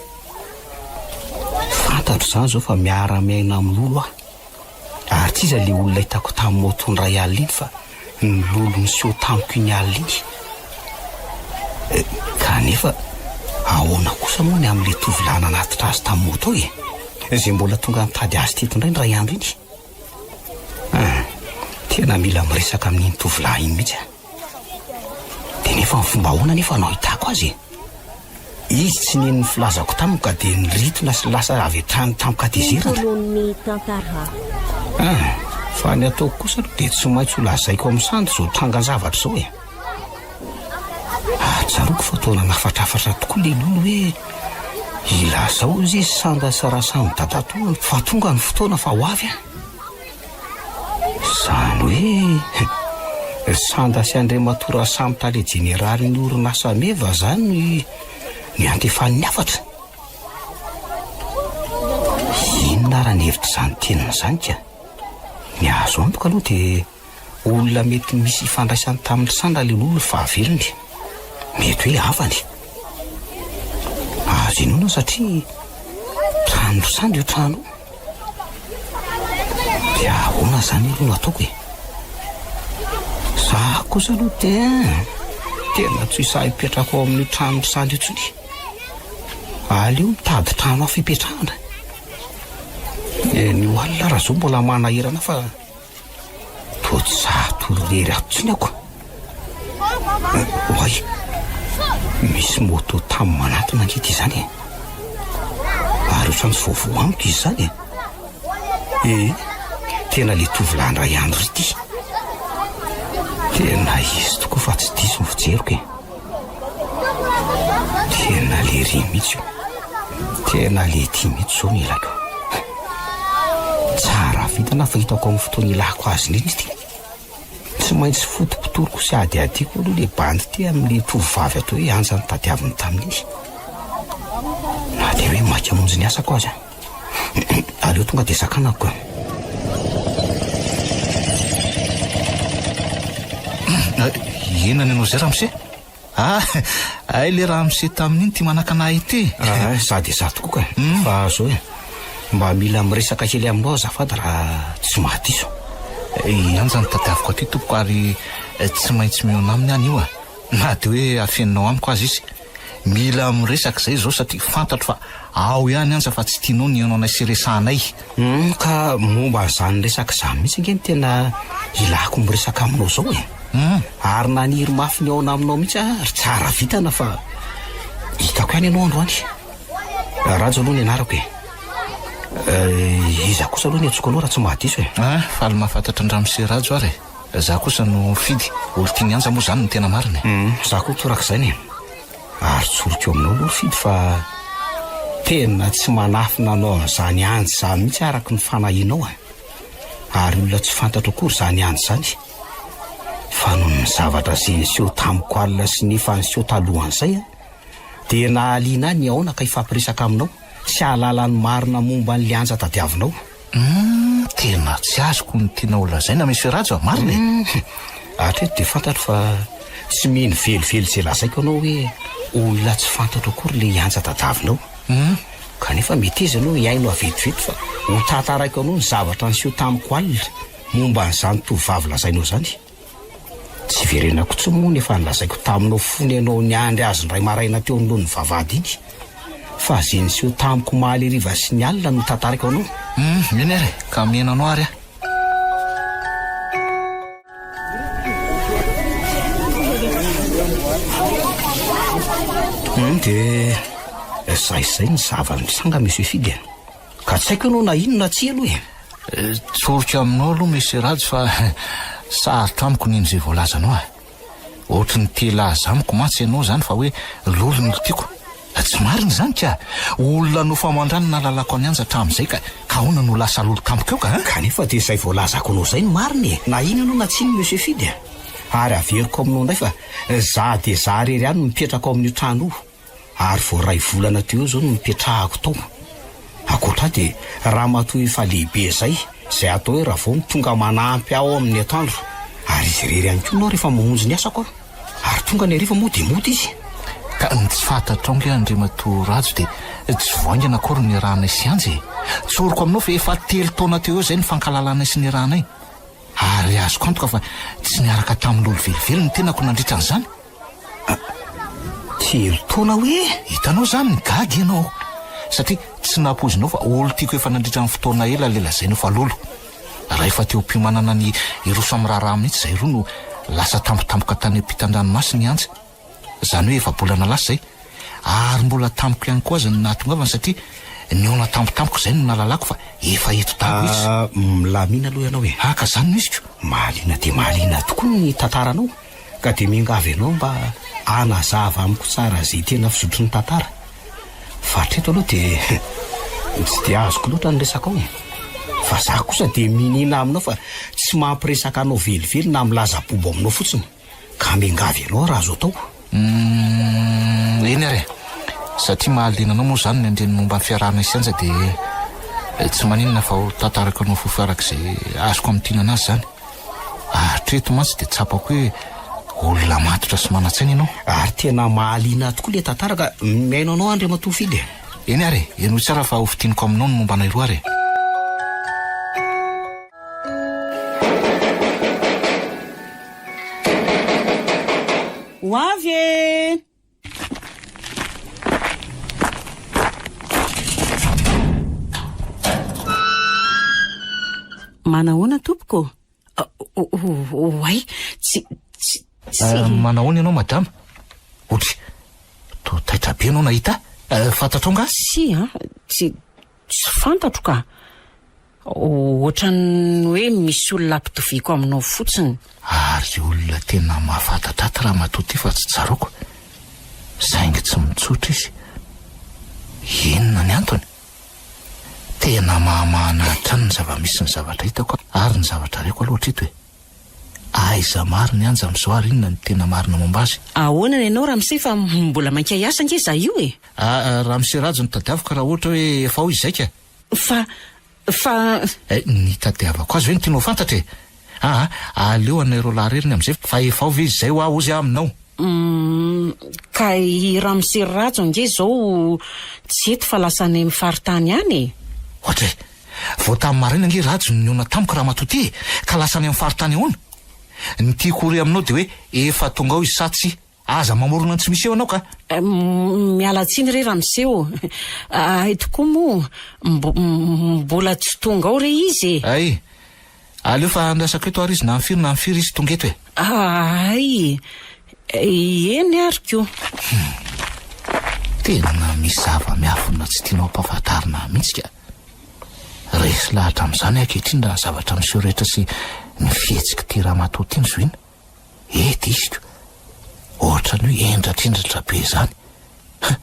Fantatro izany izao fa miara-miaina amin'i Lolo aho. Ary tsy iza ilay olona hitako tamin'ny moto indray alina iny fa ny Lolo niseho tamiko iny alina iny. Kanefa ahoana kosa moa ny amin'ilay tovolahy nanatitra azy tamin'ny moto e? Izay mbola tonga nitady azy teto indray indray andro iny. Ah, tena mila miresaka amin'iny tovolahy iny mihitsy aho. Dia nefa ny fomba ahoana anefa no ahitako azy e? Izy tsy nino ny filazako taminy ka dia niritona sy lasa avy hatrany tamin-katezerana.
Tontolon'ny tantara.
Ah, fa ny ataoko kosa aloha dia tsy maintsy ho lazaiko amin'i Sandy izao trangan-javatra izao e. Ary tsaroako fa toa nanafatrafatra tokoa ilay lolo hoe ilazao izy Sanda sy Rasamy dadatoany fa tonga ny fotoana fa ho avy aho. Izany hoe Sanda sy Andriamatoa Rasamy tale jeneralin'ny orinasa Meva izany no niantefan'ny hafatra. Inona ara ny hevitr'izany teniny izany ka? Ny azo antoka aloha dia Olona mety misy ifandraisany tamin'i Sandra ilay olona fahavelony. Mety hoe havany. Azo inoana satria tranon-dry Sandra io trano io. Dia ahoana izany aloha no ataoko e? Za kosa aloha dia tena tsy sahy hipetraka ao amin'io tranon-dry Sandra io intsony. Aleo mitady trano hafa hipetrahana. Ny ho alina raha izao mbola manahirana fa... Toa tsy sahy hatory irery ato intsony aho ka. Oay, misy moto tamy manatona ange ity izany e. Ary ohatran'ny tsy vaovao amiko izy izany e. Ee, tena le tovolahy indray andro ry ity. Tena izy tokoa fa tsy diso ny fijeriko e. Tena lery mihitsy io. Tena le ty mihitsy zao ny ilako. Tsara vintana fa hitako amin'ny fotoana ilako azy indrindra ity. Tsy maintsy fotopotoriko sy hadihadiako aloha le bandy ity amin'le tovovavy atao hoe Anja notadiaviny tamin'iny. Na dia hoe maika hamonjy ny asako aza. Aleo tonga dia sakanako ka.
Inona ny anao izay ramose? Ah, hay le ramose tamin'iny ty manakana ahy ity.
Ah, za dia za tokoa ka. Hmm. Fa zao e, mba mila miresaka kely aminao azafady raha tsy mahadiso.
I Anja no tadiaviko aty tompoko ary eh, tsy maintsy mihaona aminy aho anio ah. Na dia hoe afeninao amiko aza izy. Mila miresaka izay izao satria fantatro fa ao ihany Anja fa tsy tianao ny hihaonanay sy resahanay.
Humm ka momba an'izany resaka izany mihitsy ange no tena ilako miresaka aminao izao e!
Humm.
Ary naniry mafy ny hihaona aminao mihitsy aho ry tsara vintana fa hitako ihany ianao androany. Rajo aloha ny anarako e! Iza kosa aloha ny antsoiko anao raha tsy mahadiso e?
Ah, faly mahafantatra an-dRamose Rajo ary e! Za kosa no Fidy, olon-tian'i Anja moa zany no tena marina e.
Hum, za koa torak'izany e. Ary tsoriko aminao aloha ry Fidy fa tena tsy manafina anao an'izany Anja izany mihitsy araka ny fanahianao e. Ary olona tsy fantatro akory izany Anja izany. Fa noho ny zavatra izay niseho tamiko alina sy ny efa niseho talohan'izay dia nahaliana ahy ny hihaona ka hifampiresaka aminao sy hahalala ny marina momba an'ilay Anja tadiavinao.
Hum. Tena tsy azoko ny tianao ho lazaina Monsieur Rajo a, marina e!
Hatreto dia fantatro fa tsy mino velively izay lazaiko anao hoe olona tsy fantatro akory ilay hiantsa tadiavinao. Kanefa meteza ianao hihaino ahy vetivety fa ho tantaraiko anao ny zavatra niseho tamiko alina momba an'izany tovovavy lazainao izany. Tsy hiverenako intsony moa ny efa nolazaiko taminao fony ianao niandry azy indray maraina teo anoloan'ny vavahady iny. Fa izay niseho tamiko omaly hariva sy ny alina no tantaraiko anao.
Hum, eny ary e, ka mino anao ary aho.
Hum, dia izay izay ny zava-nitranga Monsieur Fidy a. Ka tsy haiko ianao na inona na tsia aloha
e. Tsoriko aminao aloha Monsieur Rajo fa sarotra amiko ny hino izay voalazanao a. Ohatry ny te hilaza amiko mantsy ianao izany fa hoe lolo no tiako. Tsy marina izany ka! Olona nofamandra no nahalalako an'i Anja hatramin'izay ka ka ahoana no lasa lolo tampoka eo ka a?
Kanefa dia izay voalazako anao izay no marina e! Na ino ianao na tsy ino Monsieur Fidy a! Ary averiko aminao indray fa za dia za irery ihany no mipetraka ao amin'io trano io. Ary vao iray volana teo eo izao no nipetrahako tao. Ankoatra ahy dia ramatoa efa lehibe izay, izay atao hoe Ravao no tonga manampy ahy ao amin'ny atoandro. Ary izy irery ihany koa no rehefa mamonjy ny asako aho. Ary tonga ny hariva moa dia mody izy.
Ka ny tsy fantatrao ange Andriamatoa Rajo dia tsy vao haingana akory ny niarahanay sy Anja e! Tsoriko aminao fa efa telo taona teo eo izay nifankahalalanay sy niarahanay. Ary azoko antoka fa tsy niaraka tamin'i Lolo velively ny tenako nandritra an'izany.
Telo taona hoe?
Hitanao izany, gaga ianao satria tsy nampoizinao fa olon-tiako efa nandritra ny fotoana ela ilay lazainao fa lolo. Raha efa teo am-piomanana ny hiroso amin'ny raharaha mihitsy izahay roa no lasa tampotampoka tany ampitan-dranomasina i Anja. Izany hoe efa-bolana lasa izay. Ary mbola tamiko ihany koa aza no nahatongavany satria nihaona tampotampoka izay no nahalalako fa efa eto Dago izy.
Ah, milamina aloha ianao e.
Ah, ka izany no iziko.
Mahaliana dia mahaliana tokoa ny tantaranao. Ka dia miangavy anao mba hanazava amiko tsara izay tena fizotry ny tantara. Fa hatreto aloha dia tsy dia azoko loatra ny resakao e. Fa za kosa dia miniana aminao fa tsy mampiresaka anao velively na milaza bobo aminao fotsiny. Ka miangavy anao raha azo atao.
Humm, eny ary e. Satria mahaliana anao moa izany ny handre ny momba ny fiarahana sy Anja dia tsy maninona fa ho tantarako anao fohifohy araka izay azoko amintinana azy izany. Hatreto mantsy dia tsapako hoe olona matotra sy manan-tsaina ianao.
Ary tena mahaliana ahy tokoa ilay tantara ka mihaino anao Andriamatoa Fidy e.
Eny ary e, henoy tsara fa hofintiniko aminao ny momba anay roa ary e.
Ho avy e! Manahoana tompoko? Oay, tsy, tsy, tsy.
Eh, manahoana ianao madama? Ohatry, toa taitra be ianao nahita ahy. Eh, fantatrao angaha?
Tsia, tsy, tsy fantatro ka. Ohatran'ny hoe misy olona ampitoviako aminao fotsiny.
Ary olona tena mahafantatra ahy ty ramatoa ty fa tsy tsaroako. Saingy tsy mitsotra izy. Inona ny antony? Tena mahamahana hatrany ny zava-misy sy ny zavatra hitako ary ny zavatra reko aloha hatreto e. Aiza marina i Anja amin'izao ary inona no tena marina momba azy?
Ahoana ny anao ramose fa mbola mainka hiasa ange za io e!
Ah, ramose Rajo no tadiaviko raha ohatra hoe efa ao izy zay ka!
Fa, fa.
Eh, ny tadiavako azy ve no tianao ho fantatra e? Aa, aleo anay roalahy irery ny amin'izay fa efa ao ve izy izay hoa hozy aho aminao?
Humm, ka i ramose Rajo ange izao tsy eto fa lasa any amin'ny faritany any e!
Ohatra e! Vao tamin'ny maraina ange Rajo no nihaona tamiko ramatoa ity e! Ka lasa any amin'ny faritany ahoana? Ny tiako ho re aminao dia hoe efa tonga ao izy sa tsia? Aza mamorona ny tsy misy eo ianao ka!
Miala tsiny re ramose ô! Hay tokoa moa mbola tsy tonga ao re izy e!
Hay! Aleo fa andrasako eto ary izy na amin'ny firy na amin'ny firy izy tonga eto e!
Hay! Eny ary ko!
Hum! Tena misy zava-miafina tsy tianao ampahafantarina ahy mihitsy ka! Resy lahatra amin'izany aho ankehitriny raha ny zavatra miseho rehetra sy ny fihetsik'ity ramatoa ity no zohiana. Ety izy ko! Ohatran'ny hoe hendratrendratra be izany. Huh!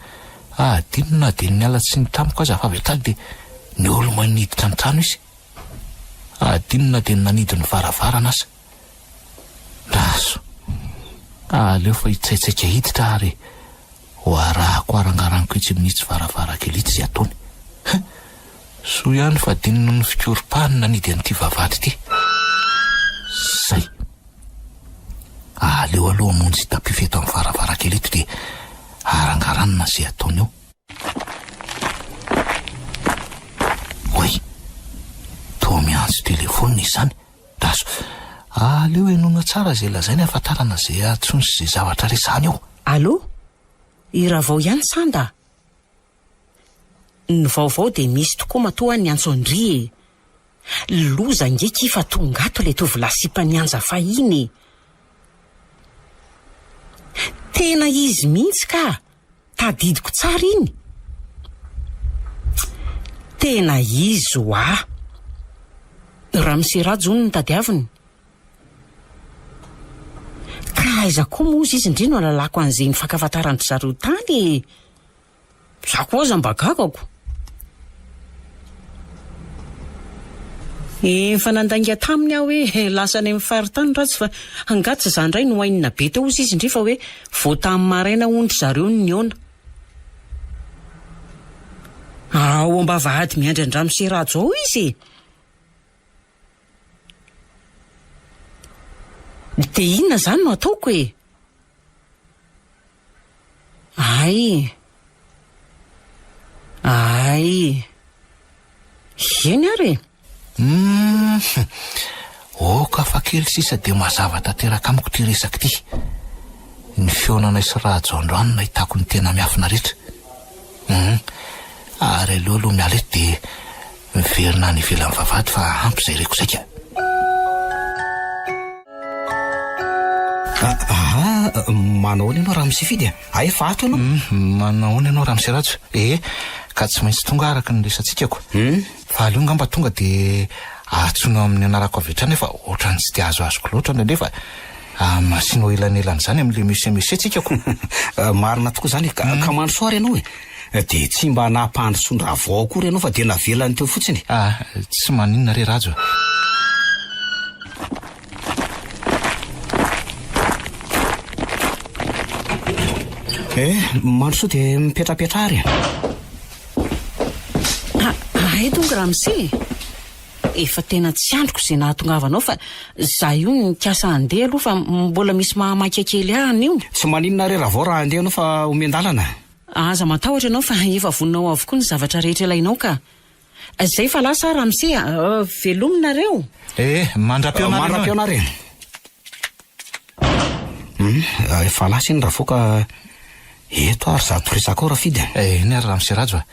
Adino na dia niala tsiny tamiko aza fa avy hatrany dia niolomay niditra ny trano izy. Adino na dia nanidy ny varavarana aza. Ndraso. Aleo fa hitsaitsaika hiditra ary ho arahako arangaraniko etsy amin'itsy varavarankely itsy izay ataony. Huh! Soa ihany fa adino noho ny fikoropahany nanidy an'ity vavahady ity. Zay. Aleo aloha hamonjy tapis eto amin'ny varavarankely eto dia arangaranina izay ataony eo. Oay! Toa miantso telefaonina izany. Daso. Aleo henoina tsara izay lazainy hahafantarana izay antsoiny sy izay zavatra resahany eo.
Allô? I Ravao ihany Sanda? Ny vaovao dia misy tokoa matoa aho niantso an-dry e! Loza ange ki fa tonga ato ilay tovolahy sipan'i Anja fahiny e! Tena izy mihitsy ka! Tadidiko tsara iny! Tena izy hoa! Ramose Rajo hono no tadiaviny. Ka aiza koa moa ozy izy ndry no alalako an'izay nifankafantaran-dry zareo tany e! Za koa aza mba gagako. Efa nandainga taminy aho hoe lasa any amin'ny faritany Rajo fa angaha tsy za ndray no hainina be teo ozy izy ndry fa hoe vao tamin'ny maraina hono ry zareo no nihaona. Ao am-bavahady miandry an-dRamose Rajo ao izy e! Dia inona izany no ataoko e? Hay! Hay! Eny ary e!
Humm! Ok fa kely sisa dia mazava tanteraka amiko ity resaka ity. Ny fihaonanay sy Rajo androany no nahitako ny tena miafina rehetra. Humm! Ary aleo aloha miala eto dia miverina any ivelan'ny vavahady fa ampy izay reko izay ka.
Aa, manao ahoana ianao Ramose Fidy a? Hay efa ato ianao?
Hum, manao ahoana ianao Ramose Rajo? Ee, ka tsy maintsy tonga araka ny resantsika ko.
Hum.
Fa aleo angamba tonga dia antsoinao amin'ny anarako avy hatrany fa ohatran'ny tsy dia azoazoko loatra indraindray fa asianao elanelana izany amin'ilay monsieur monsieur tsika ko.
Marina tokoa izany e, ka, ka mandrosoa ary ianao e. Dia tsy mba nampandrosoan-dRavao akory ianao fa dia navelany teo fotsiny.
Ah, tsy maninona re Rajo a.
Eh, mandrosoa dia mipetrapetraha ary e.
Ah, hay tonga ramose e. Efa tena tsy andriko izay nahatongavanao fa za io nikasa handeha aloha fa mbola misy mahamaika kely ahy anio.
Tsy maninona re Ravao raha handeha ianao fa omen-dalana.
Aza matahotra ianao fa efa vonona ao avokoa ny zavatra rehetra ilainao ka. Zay fa lasa aho ramose a! Velomy nareo!
Eh, mandra-pihaona ary ianao e!
Mandra-pihaona ary e! Hum, efa lasa iny Ravao ka eto ary zato resaka ao Rafidy a!
Eny ary ramose Rajo a!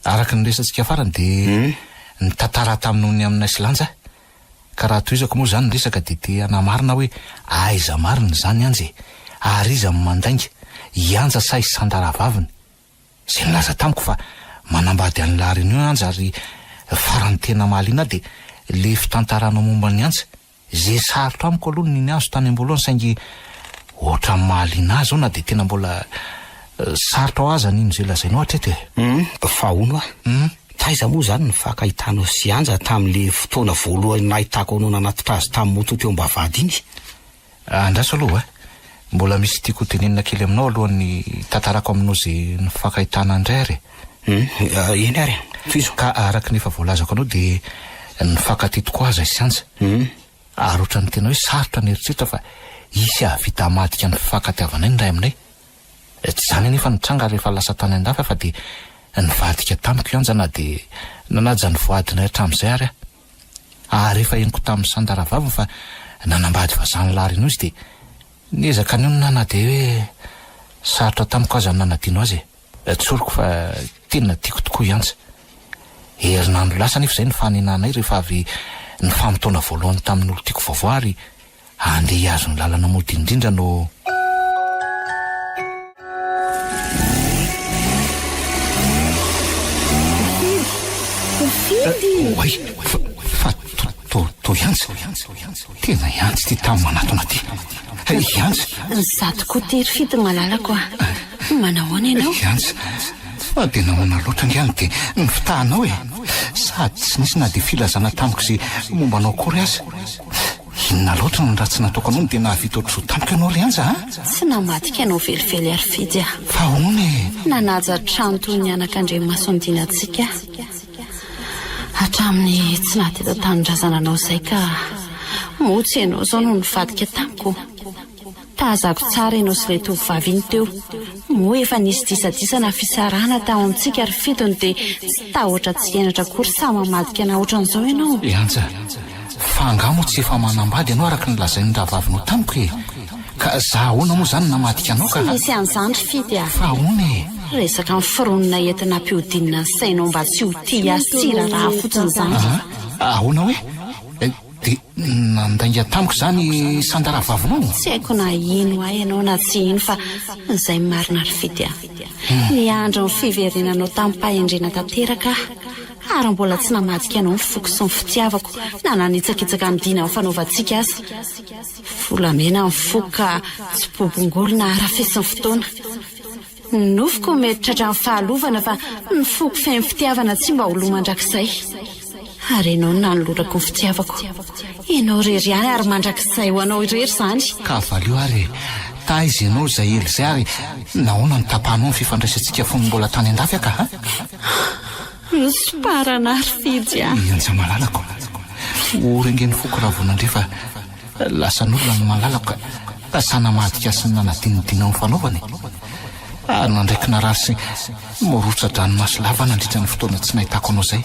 Araka ny resatsika farany dia nitantara taminao ny aminay sy Lanja aho. Ka raha tohizako moa izany ny resaka dia te hanamarina hoe aiza marina izany Anja e? Ary iza no mandainga? I Anja sa i Sanda rahavaviny? Izay nilaza tamiko fa manambady an'i La Réunion Anja ary farany tena mahaliana ahy dia le fitantaranao momba an'i Anja. Ze sarotra amiko aloha ny nihazo tany am-boalohany saingy ohatran'ny mahaliana ahy zao na dia tena mbola sarotra ho ahy aza ny hino ze lazainao hatreto e.
Hum, fa hono hoa, taiza moa izany ny fankahitanao sy Anja tamin'le fotoana voalohany nahitako anao nanatitra azy tamin'ny moto teo am-bavahady iny?
Andraso aloha a! Mbola misy tiako ho tenenina kely aminao alohan'ny hitantarako aminao ze nifankahitana indray ary e.
Hum, eny ary e, tohizo.
Ka araka ny efa voalazako anao dia nifankatia tokoa aza i Sanja.
Hum.
Ary ohatran'ny tena hoe sarotra ny eritreritra fa hisy hahavita hamadika ny fifankatiavanay ny ray aminay. Tsy izany anefa no tranga rehefa lasa tany an-dafy aho fa dia nivadika tamiko i Anja na dia nanaja ny voadinay hatramin'izay ary aho. Ary efa henoko tamin'i Sanda rahavaviny fa nanambady vazaha an'i Larry izy dia niezaka nionona aho na dia hoe sarotra tamiko aza ny nanadino azy e. Tsoriko fa tena tiako tokoa i Antsa. Herinandro lasa anefa izay nifanenanay rehefa avy nifamotoana voalohany tamin'ny olon-tiako vaovao ary Andeha hihazo ny lalana mody indrindra no.
Fidy!
Oay! Fa, fa to, to, to i Anja. Tena i Anja ity tany manatona ity. I Anja.
Izaho tokoa ity ry Fidy malalako a. Manahoana ianao?
I Anja. Fa dia nahoana loatra ange no dia nifitahanao e? Sady tsy nisy na dia filazana tamiko izay momba anao akory aza. Inona loatra no ratsy nataoko anao no dia nahavita ohatr'izao tamiko ianao ry Anja a?
Tsy namadika anao velively ary Fidy a.
Fa ahoana e?
Nanaja trano toy ny anak'Andriamasondiana antsika aho. Hatramin'ny tsy naha teto an-tanindrazana anao izay ka moa tsy ianao izao no nivadika tamiko? Tazako tsara ianao sy ilay tovovavy iny teo. Moa efa nisy disadisa na fisarahana tao amintsika ry fidiny dia tsy tahotra tsy henatra akory sahy mamadika anah ohatran'izao ianao?
Anja, fa angaha moa tsy efa manambady ianao araka ny lazain'ny rahavavinao tamiko e? Ka za ahoana moa izany namadika anao ka?
Tsy misy an'izany ry Fidy a!
Fa ahoana e?
Resaka miforonina entina ampihodinina ny sainao mba tsy ho tia ahy sy tsy hiraharaha fotsiny izany.
Ahoana hoe? Dia nandainga tamiko izany Sanda rahavavinao?
Tsy haiko na hino ahy ianao na tsy hino fa izay marina ry Fidy a! Niandry ny fiverenanao tamim-pahendrena tanteraka aho ary mbola tsy namadika anao ny foko sy ny fitiavako na nanitsakitsaka ny dina nifanaovantsika aza. Volamena ny foko ka tsy bobongolo na harafesin'ny fotoana. Ny nofoko mety tratran'ny fahalovana fa ny foko feno fitiavana tsy mba ho lo mandrakizay. Ary ianao no nanolorako ny fitiavako. Ianao irery ihany ary mandrakizay ho anao irery izany.
Ka valio ary e! Taiza ianao izay ela izay ary nahoana no tapahanao ny fifandraisantsika fony mbola tany an-dafy aka a?
Nosomparana ary Fidy a!
I Anja malalako. Ory ange ny foko raha vao nandre fa Lasan'olona ny malalako ka lasa namadika sy nanadinodino ny fanaovany e! Ary nandraiky narary sy mirotsa-dranomaso lava nandritra ny fotoana tsy nahitako anao izay.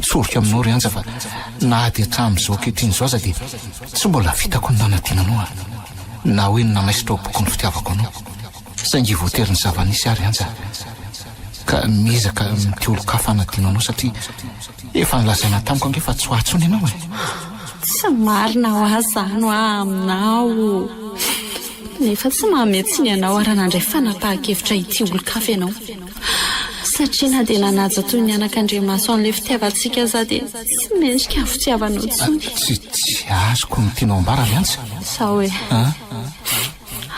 Tsoriko aminao ry Anja fa na dia hatramin'izao ankehitriny izao aza dia tsy mbola vitako ny nanadino anao a! Na hoe ny nanaisotra ao am-poko ny fitiavako anao. Saingy voatery ny zava-nisy aho ry Anja ka miezaka mitia olon-kafa hanadino anao satria efa nolazaina tamiko ange fa tsy ho ahy intsony ianao e!
Tsy marina hoa izany hoa aminao. Nefa tsy manome tsiny anao raha nandray fanapahan-kevitra hitia olon-kafa ianao. Satria na dia nanaja toy ny anakandriamaso an'ilay fitiavantsika aza dia tsy mendrika ny fitiavanao intsony.
Tsy tsy azoko ny tianao ambara ry Antsa.
Sao e.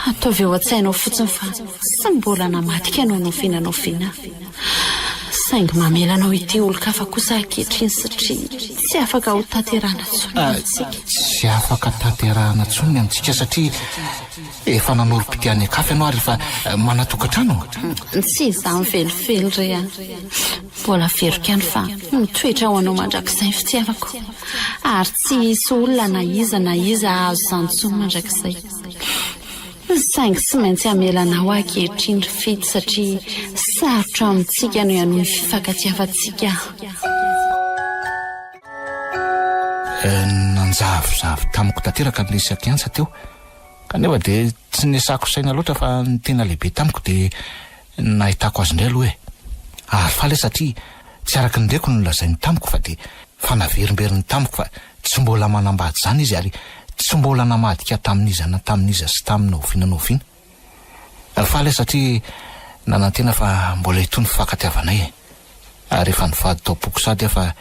Ataovy ao an-tsainao fotsiny fa tsy mbola namadika anao na oviana na oviana aho. Saingy mamela anao hitia olon-kafa kosa ankehitriny satria tsy afaka ho tanterahana intsony ny amintsika.
Tsy afaka tanterahana intsony ny amintsika satria efa nanorim-pitia any an-kafa ianao ary efa manan-tokantrano?
Tsy izany velively re a! Mbola averiko ihany fa mitoetra ho anao mandrakizay ny fitiavako ary tsy hisy olona na iza na iza hahazo izany intsony mandrakizay. Saingy tsy maintsy hamela anao aho ankehitriny ry Fidy satria sarotra amintsika ny hanohy ny fifankatiavantsika.
Nanjavozavo tamiko tanteraka ny resak'i Antsa teo kanefa dia tsy nesako saina loatra fa ny tena lehibe tamiko dia ny nahitako azy indray aloha e! Ary faly aho satria tsy araka ny reko no nolazainy tamiko fa dia fa naverimberiny tamiko fa tsy mbola manambady izany izy ary tsy mbola namadika tamin'iza na tamin'iza sy tamina oviana na oviana. Ary faly aho satria nanantena fa mbola hitohy ny fifankatiavanay e! Ary efa nivady tao am-poko sady aho fa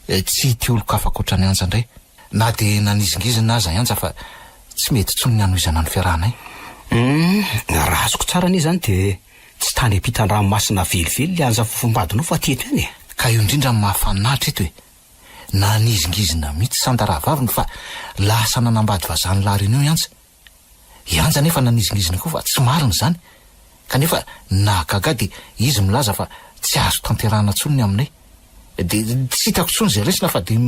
tsy hitia olon-kafa ankoatra an'i Anja indray na dia nanizingizina aza i Anja fa Tsy mety intsony ny hanohizana ny fiarahanay.
Humm, raha azoko tsara anie izany dia tsy tany ampitan-dranomasina velively ilay anja fofombadinao fa teto ihany e!
Ka io indrindra no mahafaninaritra eto e! Nanizingizina mihitsy Sanda rahavaviny fa lasa nanambady vazaha La Réunion i Anja. I Anja anefa nanizingizina koa fa tsy marina izany. Kanefa ny nahagaga ahy dia izy milaza fa tsy azo tanterahana intsony ny aminay. Dia tsy hitako intsony izay raisina fa dia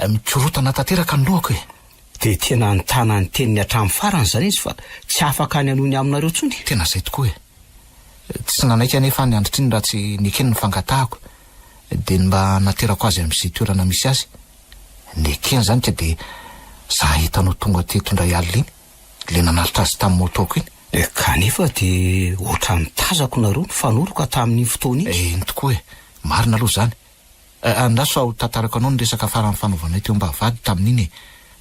mikorotana tanteraka ny lohako e!
Dia tena nitana ny teniny hatramin'ny farany izany izy fa tsy afaka ny hanohy ny aminareo intsony?
Tena izay tokoa e! Tsy nanaiky anefa aho ny androtr'iny raha tsy nekeny ny fangatahako, dia ny mba hanaterako azy amin'izay toerana misy azy. Nekeny izany ka dia za hitanao tonga teto indray alina iny, ilay nanaritra azy tamin'ny moto-ko iny.
Kanefa dia ohatran'ny tazako nareo nifanoroka tamin'iny fotoana iny.
Eny tokoa e! Marina aloha izany. Andraso fa ho tantarako anao ny resaka farany fanaovanay teo am-bavahady tamin'iny e!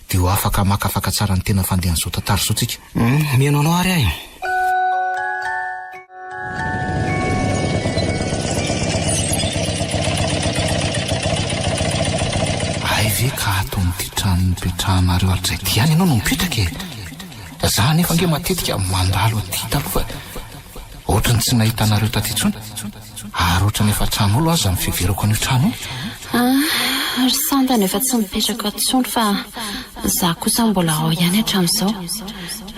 Dia ho afaka hamakafaka tsara ny tena fandehan'izao tantara izao tsika.
Hum, mihaino anao ary aho e!
Hay ve ka ato amin'ity trano nipetrahanareo hatrizay ity ihany ianao no mipetraka e? Za anefa ange matetika mandalo aty taloha fa ohatry ny tsy nahita anareo taty intsony. Ary ohatran'ny efa tran'olo aza ny fiheverako an'io trano io.
Ah, ry Sandany efa tsy mipetraka ato intsony fa za kosa mbola ao ihany hatramin'izao.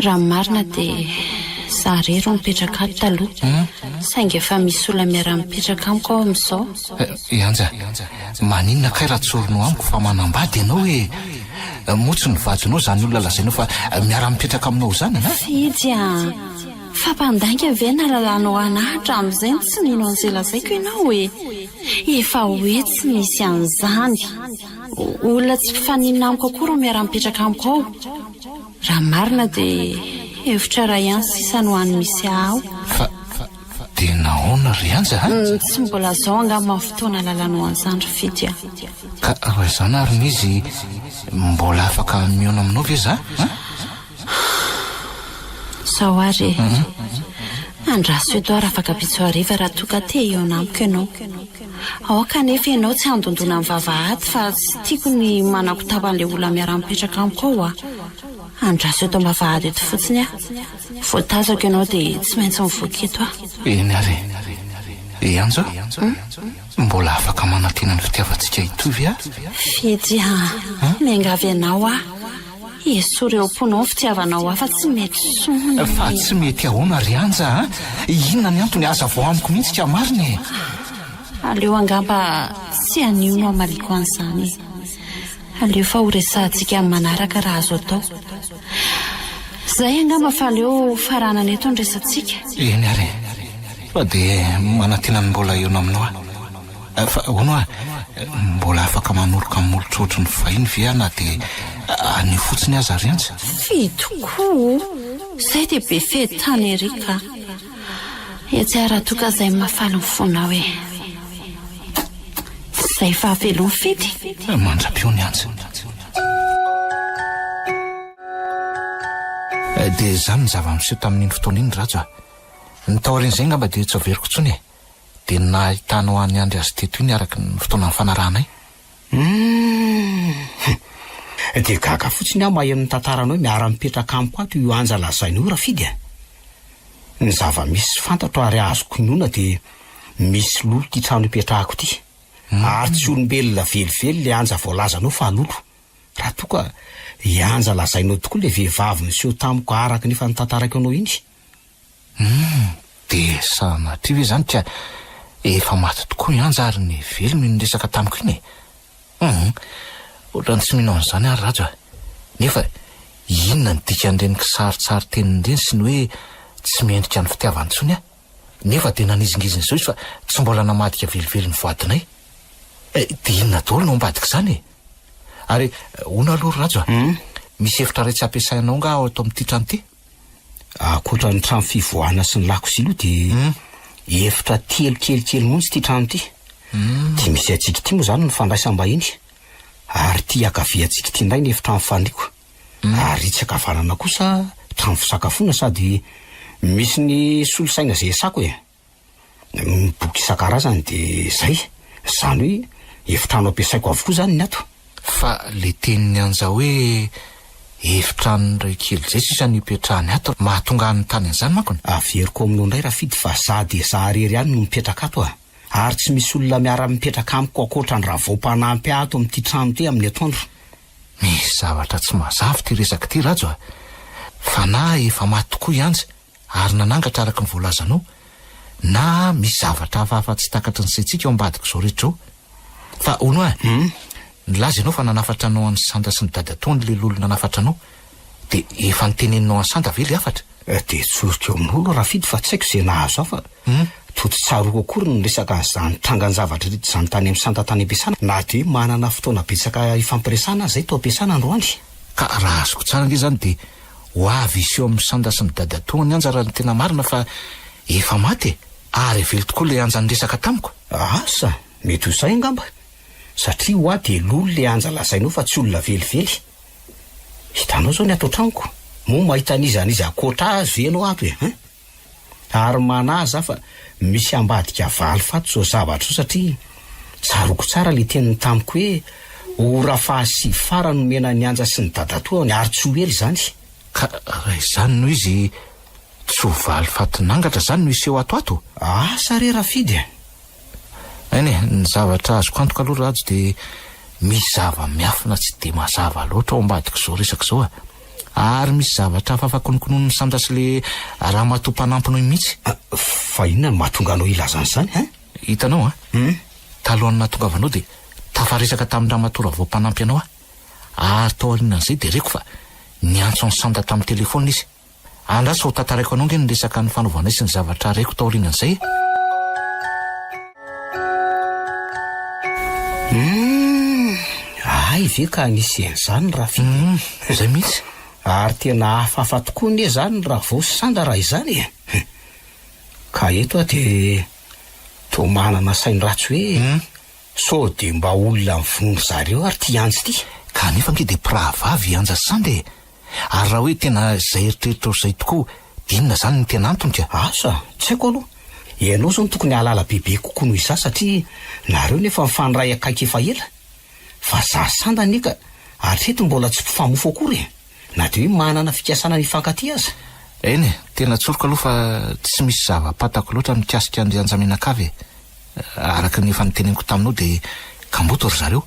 Raha ny marina dia. Izaho irery no mipetraka ato taloha. Saingy efa misy olona miara-mipetraka amiko ao amin'izao.
I Anja, maninona kay raha tsorinao amiko fa manambady ianao e? Moa tsy ny vadinao izany olona lazainao fa miara-mipetraka aminao izany an?
Fidy a! Fa mpandainga ve nahalalanao anah hatramin'izay no tsy nino an'izay lazaiko ianao e? Efa hoe tsy misy an'izany. Olona tsy mpifaninona amiko akory no miara-mipetraka amiko ao. Raha ny marina dia hevitra iray ihany sisa no hany misy ahy ao.
Fa dia nahoana ry Anja a?
Tsy mbola izao angamba ny fotoana halalanao an'izany ry Fidy a.
Ka raha izany ary ny izy, mbola afaka mihaona aminao ve za a?
Izao ary e. Andraso eto aho rafakapitso hariva raha toa ka te hihaona amiko ianao. Aoka anefa ianao tsy handondona ny vavahady fa tsy tiako ny manakotaba an'ilay olona miara-mipetraka amiko ao a. Andraso eto am-bavahady eto fotsiny aho. Voatazako ianao dia tsy maintsy mivoaka eto aho.
Eny ary e. I Anjo a? Mbola afaka manantena ny fitiavantsika hitohy ve aho?
Fidy a! Miangavy anao aho. Esory eo am-ponao ny fitiavanao ahy fa tsy mety intsony.
Fa tsy mety ahoana ry Anja a? Inona ny antony? Hazavao amiko mihitsy ka marina e!
Aleo angamba tsy anio no hamaliako an'izany e. Aleo fa horesahantsika amin'ny manaraka raha azo atao. Izay angamba fa aleo faranana eto ny resatsika.
Eny ary e. Fa dia manantena ny mbola hihaona aminao aho. Fa hono hoa, mbola afaka manoroka molotra ohatry ny vahiny ve aho na dia anio fotsiny aza ry Anja?
Fy tokoa o! Izay dia be fety tany ery ka! Etsy ary raha toa ka izay no mahafaly ny fonao e! Izay fahavelony Fidy!
Mandra-peo ny Anja. Dia izany ny zava-niseho tamin'iny fotoana iny Rajo a! Ny taorian'izay angamba dia tsy averiko intsony e! Dia ny nahitanao an'i Andry azy teto iny araka ny fotoana nifanarahanay.
Humm. Dia gaga fotsiny aho maheno ny tantaranao hoe miara-mipetraka amiko ato io Anja lazainao io Rafidy a! Ny zava-misy fantatro ary azoko inoana dia misy lolo ity trano ipetrahako ity. Ary tsy olombelona velively ilay Anja voalazanao fa lolo. Raha toa ka i Anja lazainao tokoa ilay vehivavy niseho tamiko araka ny efa notantaraiko anao iny.
Humm, dia sanatria ve izany ka efa maty tokoa i Anja ary ny velona iny niresaka tamiko iny e? Humm, ohatran'ny tsy mino an'izany aho ry Rajo a! Nefa inona ny dikan'ireny kisaritsarin-teniny ireny sy ny hoe tsy mendrika ny fitiavany intsony aho? Nefa dia nanizingizina izao izy fa tsy mbola namadika velively ny voadinay. Eh, dia inona daholo no ambadik'izany e? Ary hono aloha ry Rajo a, misy efitra iray tsy ampiasainao angaha ao ato amin'ity trano ity?
Ankoatra ny trano fivoahana sy ny lakozia aloha dia efitra telo kelikely monja ity trano ity. Ity misy antsika ity moa izany no fandraisam-bahiny ary ity ankaviantsika ity indray ny efitrano fandriako. Ary itsy ankavanana kosa trano fisakafoana sady misy ny solosaina izay iasako e. Ny boky isan-karazany dia izay, izany hoe efitrano ampiasaiko avokoa izany ny ato.
Fa le tenin'i Anja hoe efitrano iray kely izay sisa no ipetrahany ato, mahatonga hanontany an'izany manko.
Averiko aminao indray Rafidy fa za dia za irery ihany no mipetraka ato a! Ary tsy misy olona miara-mipetraka amiko ankoatra an-dRavao mpanampy ahy ato amin'ity trano ity amin'ny atoandro.
Misy zavatra tsy mazava ity resaka ity Rajo a! Fa na efa maty tokoa i Anja ary nanangatra araka ny voalazanao, na misy zavatra hafahafa tsy takatry ny saintsika ao ambadik'izao rehetra izao. Fa hono hoa, nilaza ianao fa nanafatra anao an'i Santa sy ny dadatoany ilay lolo nanafatra anao, dia efa noteneninao an'i Santa ve ilay hafatra?
Dia tsoriko eo aminao aloha Rafidy fa tsy haiko izay nahazo ahy fa toa tsy tsaroako akory ny niresaka an'izany trangan-javatra rehetra izany tany amin'i Santa tany am-piasana na dia hoe manana fotoana betsaka hifampiresahana aza izay tao am-piasana androany.
Ka raha azoko tsara ange izany dia Ho avy hiseho amin'i Sanda sy ny dadatoany Anja raha ny tena marina fa efa maty e! Ary velo tokoa ilay Anja niresaka tamiko.
Asa, mety ho izay angamba, satria ho ahy dia lolo ilay Anja lazainao fa tsy olona velively. Hitanao izao ny ato an-tranoko, moa mahita an'iza n'iza ankoatra azy ve ianao ato e, hein? Ary manahy za fa misy ambadika valifaty zao zavatra zao satria tsaroako tsara le teniny tamiko hoe ora faha sivy farany nomena an'i Anja sy ny dadatoany ary tsy ho ela izany.
Ka raha izany no izy tsy ho valifatin'angatra zany no hiseho ato ato?
Asa re Rafidy a!
Eny e, ny zavatra azoko antoka aloha Rajo dia misy zava-miafina tsy dia mazava loatra ao ambadik'izao resaka izao a! Ary misy zavatra hafahafa konokononin'i Sandra sy le ramatoa mpanampinao iny mihitsy.
Fa inona no mahatonga anao hilaza an'izany hein?
Hitanao an! Talohan'ny nahatongavanao dia tafaresaka tamin'i ramatoa Ravao mpanampy anao aho. Ary tao aorianan'izay dia reko fa niantso an'i Sandra tamin'ny telefaonina izy. Andraso fa ho tantaraiko anao ange ny resaka nifanaovanay sy ny zavatra reko taorianan'izay e!
Humm! Hay ve ka nisy an'izany Rafidy e!
Humm! Izay mihitsy!
Ary tena hafahafa tokoa anie izany Ravao sy Sandra raha izany e! Ka eto aho dia toa manana sain-dratsy hoe sao dia mba olona mivono zareo ary ity Anja ity.
Ka nefa ange dia mpirahavavy i Anja sy Sandra e! Ary raha hoe tena izay eritreritrao izay tokoa dia inona izany no tena antony ka?
Asa, tsy haiko aloha. Ianao izao no tokony hahalala bebe kokoa noho izaho satria nareo nefa mifandray akaiky efa ela. Fa za sanda anie ka hatreto mbola tsy mpifamofo akory e! Na dia hoe manana fikasana ny hifankatia aza.
Eny e, tena tsoriko aloha fa tsy misy zava-pantako loatra mikasika an-dry Anja mianakavy e. Araka ny efa noteneniko taminao dia kamboty ry zareo.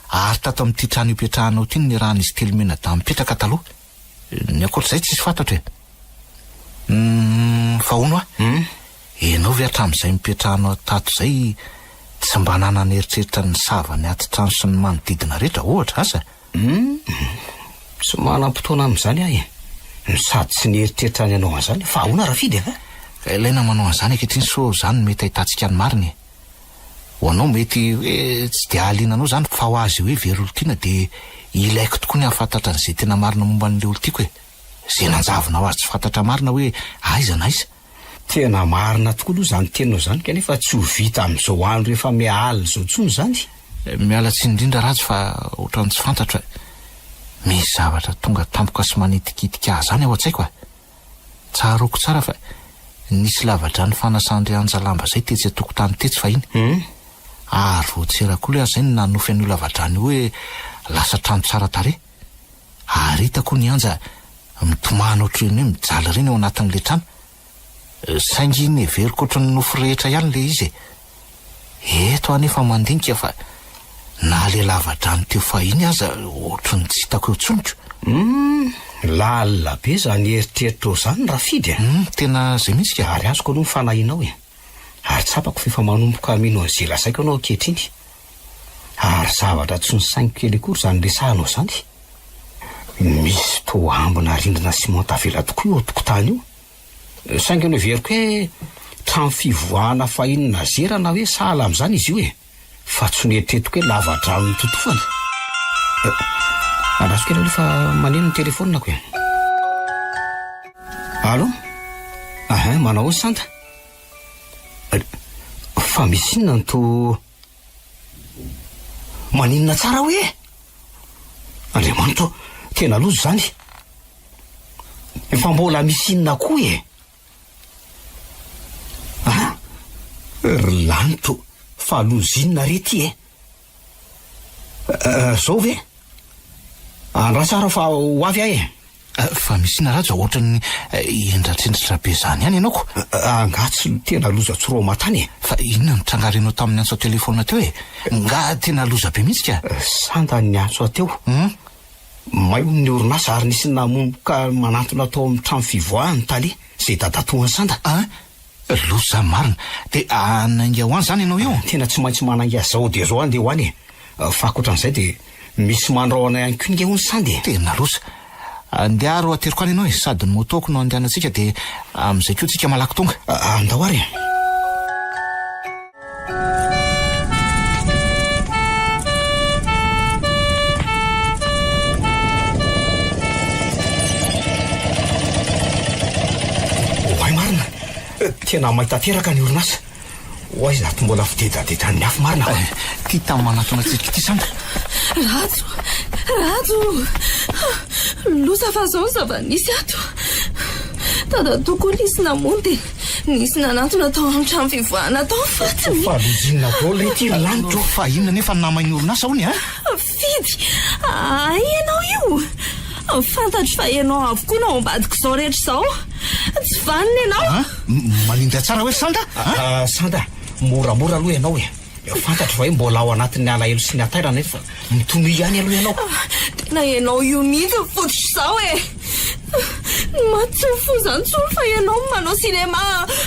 Ary tato amin'ity trano ipetrahanao ity no niarahan'izy telomenadahy mipetraka taloha. Ny ankoatr'izay tsisy fantatro e. Humm, fa hono hoa, ianao ve hatramin'izay nipetrahanao tato izay tsy mba nanana eritreritra nisava ny ati-trano sy ny manodidina rehetra ohatra, asa?
Humm, tsy manam-potoana amin'izany aho e. No sady tsy nieritreritra ny hanao an'izany. Fa ahoana Rafidy a?
Ka ilaina manao an'izany ankehitriny sao izany no mety ahitantsika ny marina e. Ho anao mety hoe tsy dia hahaliana anao izany fa ho azy hoe very olon-tiana dia ilaiko tokoa ny hahafantatra an'izay tena marina momba an'ilay olon-tiako e. Izay nanjavona ho azy tsy fantatra marina hoe aiza na aiza.
Tena marina tokoa aloha izany teninao izany kanefa tsy ho vita amin'izao andro efa miha-alina izao intsony izany.
Miala tsiny indrindra Rajo fa ohatran'ny tsy fantatro e. Misy zavatra tonga tampoka sy manitikitika ahy izany ao an-tsaiko e. Tsaroako tsara fa nisy lavadrano fanasan-dry Anja lamba izay tetsy an-tokotany tetsy fahiny. Ary vao tsy ela akory aho izay no nanofy an'io lavadrano io hoe lasa trano tsara tarehy. Ary hitako hono i Anja mitomany ohatran'ny hoe mijaly ireny ao anatin'ilay trano. Saingy neveriko ohatry ny nofy rehetra ihany ilay izy e. Eto aho anefa mandinika fa na ilay lavadrano teo fahiny aza ohatry ny tsy hitako eo intsony ko.
Humm, lalina be izany eritreritrao izany Rafidy a!
Humm, tena izay mihitsy ka.
Ary azoko aloha ny fanahianao e. Ary tsapako fa efa manomboka mino an'izay lazaiko ianao ankehitriny. Ary zavatra tsy nosainiko kely akory izany resahanao izany. Misy toa ambina rindrina ciment tavela tokoa io an-tokotany io. Saingy noheveriko hoe trano fivoahana fahiny nazera na hoe sahala amin'izany izy io e! Fa tsy noeritreretiko hoe lava-drano nototofana. Andraso kely aloha fa maneno ny telefaoniko e! Allô? Ahin, manao ahoana Santa? Fa misy inona no toa maninona tsara hoe? Andriamanitra ô, tena loza izany! Fa mbola misy inona koa e? Ah! Ry lanitro, fa loza inona re ty e? Zao ve? Andraso ary fa ho avy aho e!
Fa misy inona Rajo ohatran'ny hendratrendratra be zany ihany ianao ko?
Angaha tsy tena loza tsy roa-matany e?
Fa inona no tranga renao tamin'ny antso an-telefaonina teo e? Nga tena loza be mihitsy ka?
Sanda ny antso teo. May hono ny orinasa ary nisy namonoka manantona tao amin'ny trano fivoahany ny tale, izay dadatoan'i Sanda.
An! Loza marina! Dia hanainga ho any izany ianao io?
Tena tsy maintsy manainga zao dia zao andeha ho any e! Fa ankoatran'izay dia misy mandrao anay any koa nge hono Sanda e!
Tena loza! Andeha ary ho ateriko any ianao e! Sady ny moto-ko no andehanantsika dia amin'izay koa tsika malaky tonga.
Andao ary e! Oay marina! Tena may tanteraka ny orinasa. Oay izato mbola fidedadedan'ny afo marina fa.
Ty tany manatona antsika ity Sandra.
Rajo! Rajo! Loza fa zao ny zava-nisy ato. Dadatoa koa nisy namono dia Nisy nanantona tao amin'ny trano fivoahana tao ny fatiny.
Fa lozinina daholo re ity ry lanitra ô!
Fa inona anefa ny namain'ny orinasa hono e?
Fidy! Hay ianao io! Fantatro fa ianao avokoa no ao ambadik'izao rehetra izao. Tsy vanona ianao.
Maninona tsara hoe Sanda a?
Sanda, moramora aloha ianao e! Fantatro fa hoe mbola ao anatin'ny alahelo sy ny hatairana nefa mitonoa ihany aloha ianao.
Tena ianao io mihitsy no fototr'izao e! Ny maty tsy mifoha izany intsony fa ianao no manao cinéma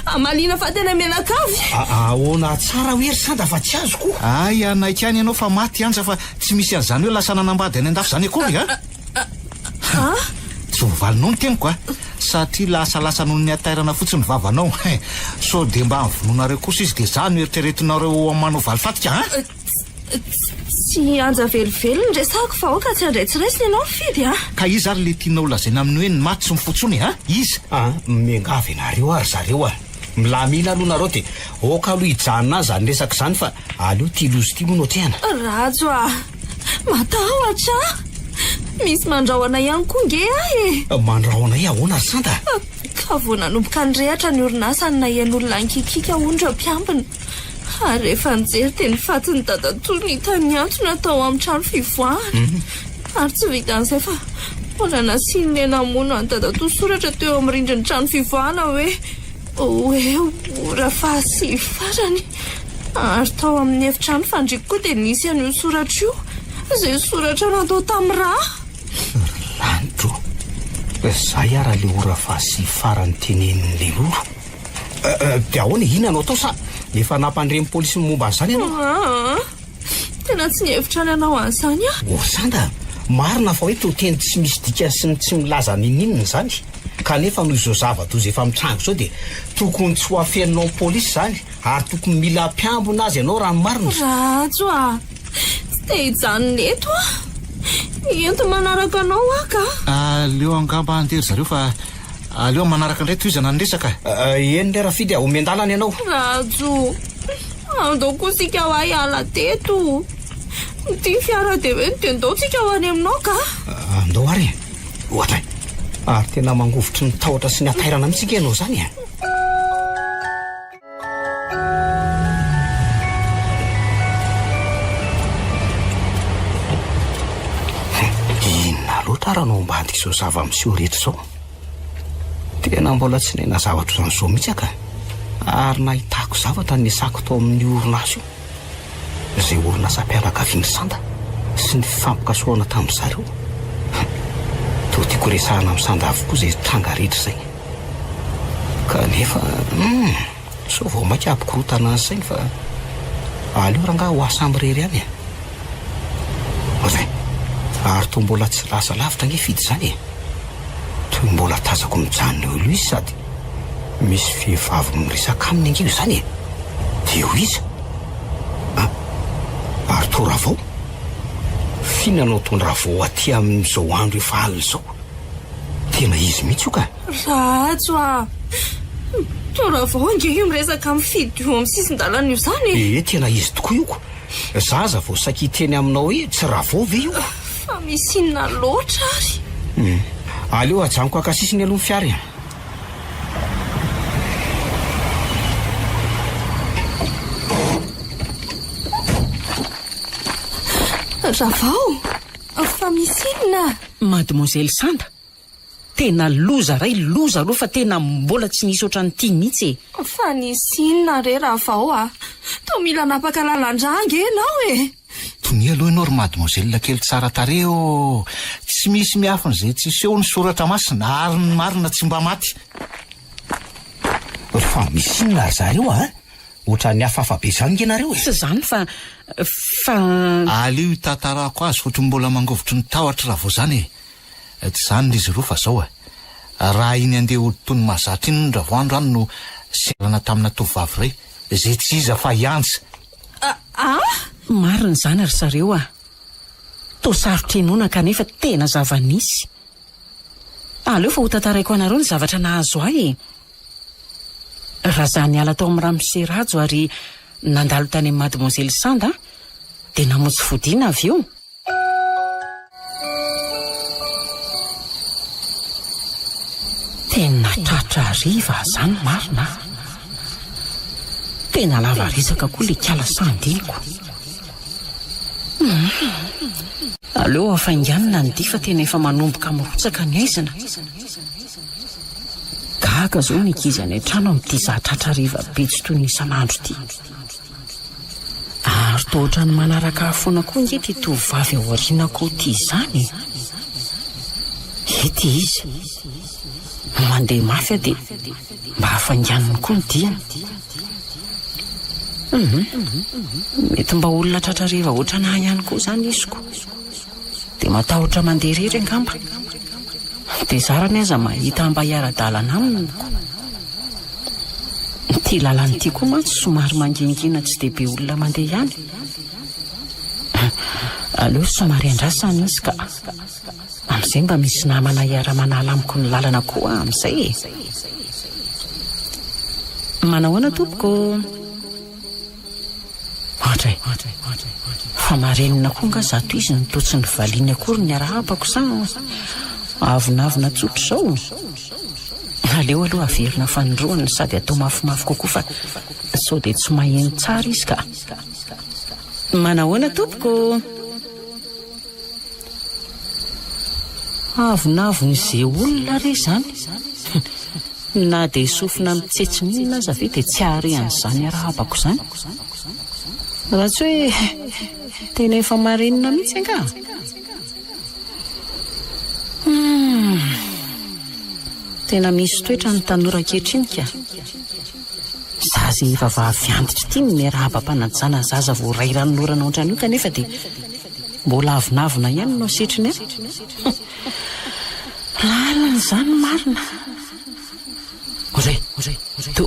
hamaliana faty anay mianakavy.
Ahoana tsara hoe ry Sanda fa tsy azoko?
Hay hanaiky ihany ianao fa maty i Anja fa tsy misy an'izany hoe lasa nanambady any an-dafy izany akory a! Tsy voavalinao ny teniko a! Satria lasalasa noho ny hatairana fotsiny ny vavanao. Sao dia mba vonoinareo kosa izy dia za no eritreretinareo manao valifaty ka a!
Tsy Anja velively no resahako fa aoka tsy handray tsy raisina ianao ry Fidy a!
Ka iza ary le tianao lazaina amin'ny hoe ny maty tsy mifoha intsony a? Iza?
A! Miangavy anareo ary zareo a! Milamina aloha nareo dia aoka aloha hijanona any izany resaka izany fa aleo ity loza ity moa no atrehana.
Rajo a! Matahotra aho! Misy mandrahona ihany koa nge aho e!
Mandrahona ahy ahoana ry Santa?
Ka vao nanomboka nirehatra ny orinasa no naheno olona nikikiaka hono ireo mpiambina. Ary rehefa nijery dia ny fatin'i dadatoa no hita nihantona tao amin'ny trano fivoahana. Ary tsy vitan'izay fa mbola nasian'ilay namono an'i dadatoa soratra teo amin'ny rindrin'ny trano fivoahana hoe hoe ora fahasivy farany. Ary tao amin'ny efitrano fandriako koa dia nisy an'io soratra io, izay soratra natao tamin'ny rà.
Ry lanitro ô! Izay ara ilay ora fahasivy farany tenenin'ilay lolo. Dia ahoana e? Inona no atao sa efa nampandre ny polisy ny momba an'izany ianao?
Aa! Tena tsy nihevitra ny hanao an'izany aho.
O Sanda, marina fa hoe toa teny tsy misy dikany sy ny tsy milaza n'inon'inona izany. Kanefa noho izao zava-doza efa mitranga izao dia tokony tsy ho afeninao ny polisy izany ary tokony mila mpiambina aza ianao raha ny marina.
Rajo a! Tsy te hijanona eto aho. Ento manaraka anao aho ka.
Aleo angamba handeha ry zareo fa aleo amin'ny manaraka indray tohizana ny resaka.
Eny re Rafidy a, omen-dalana ianao.
Rajo, andao koa isika hoa hiala teto. Ity fiara dia hoe dia ndao tsika ho any aminao ka.
Andao ary e. Ohatra e. Ary tena mangovitry ny tahotra sy ny hatairana mihitsy ange ianao izany e. Inona loatra ary no ambadika izao zava-miseho rehetra izao? Tena mbola tsy naina zavatra ohatran'izao mihitsy aho ka. Ary nahitako zavatra ny niasako tao amin'io orinasa io. Izay orinasam-pianakavian'i Sanda sy ny fifampikasohana tamin-dry zareo. Toa tiako resahana amin'i Sanda avokoa izay tranga rehetra izay. Kanefa, hum, sao vao mainka hampikorontana ny sainy fa aleo rangahy ho ahy samirery ihany e. Enfin, ary toa mbola tsy lasa lavitra ange Fidy izany e. Toy mbola tazako mijanona eo aloha izy sady misy vehivavy miresaka aminy ange io izany e! Dia eo iza? An! Ary toa Ravao? F'inona no ataon-dRavao aty amin'izao andro efa alina izao? Tena izy mihitsy io ka!
Rajo a! Toa Ravao ange io miresaka amin'i Fidy io amin'ny sisin-dalana io izany e!
Ee, tena izy tokoa io ko! Za aza vao saika hiteny aminao hoe tsy Ravao ve io?
Fa misy inona loatra ary?
Hum. Aleo ajanoko haka sisiny aloha ny fiara e.
Ravao, fa misy inona?
Mademoiselle Sanda, Tena loza ray loza aloha fa tena mbola tsy nisy ohatran'ity mihitsy e!
Fa nisy inona re Ravao a? Toa mila hanapaka lalan-drà ange ianao e!
Tonia aloha ianao ry mademoiselle kely tsara tarehy ô! Tsy misy miafina izay tsy hiseho ny soratra masina ary ny marina tsy mba maty.
Fa misy inona ry zareo a? Ohatran'ny hafahafa be izany nge nareo e!
Tsy izany fa. Fa.
Aleo hitantarako azy ohatry ny mbola mangovitry ny tahotra Ravao izany e! Tsy izany ry izy roa fa zao e! Raha iny andeha hody toy ny mahazatra iny hono Ravoandro any no selana tamina tovovavy iray, izay tsy iza fa i Anja.
A!
Marina izany ry zareo a! Toa sarotra inoana kanefa tena zava-nisy. Aleo fa hotantaraiko anareo ny zavatra nahazo ahy e! Raha za niala tao amin'ny ramose Rajo ary nandalo tany amin'ny mademoiselle Sanda dia namonjy fodiana avy eo. Tena tratra hariva zany marina a! Tena lava resaka koa le kala sandiko. Hum. Aleo hafainganina ny dia fa tena efa manomboka mirotsaka ny aizina. Gaga zao ny ankizy any an-trano amin'ity za tratra hariva be tsy toy ny isan'andro ity. Toa ohatran'ny manaraka ahy foana koa ange ity tovovavy ao aorianako ity izany e! Ety izy. Mandeha mafy aho dia mba hafainganiny koa ny diany. Hum, mety mba olona tratra hariva ohatran'ahy ihany koa izany izy ko. Dia matahotra mandeha irery angamba. Dia zarany aza mahita mba hiara-dalana aminy ko. Ity lalana ity koa mantsy somary mangingina tsy dia be olona mandeha ihany. Aleo somary andrasana izy ka. Amin'izay mba misy namana hiara-manala amiko ny lalana koa aho amin'izay e. Manahoana tompoko? Ohatray. Fa marenina koa nga zato izy no toa tsy nivaliany akory ny arahabako sa avonavona tsotra izao? Aleo aloha averina fanindroany sady atao mafimafy kokoa fa sao dia tsy maheno tsara izy ka. Manahoana tompoko? Avonavon'izay olona re izany. Na dia sofina mitsetsina inona aza ve dia tsy hahare an'izany arahabako izany? Raha tsy hoe tena efa marenina mihitsy angaha? Humm. Tena misy toetra ny tanora ankehitriny ka. Zaza efa vavy antitra ity no miarahaba am-panajana zaza vao iray ranonorana ohatran'io kanefa dia mbola avonavona ihany no asetriny ahy. Lalina izany marina. Oray, to,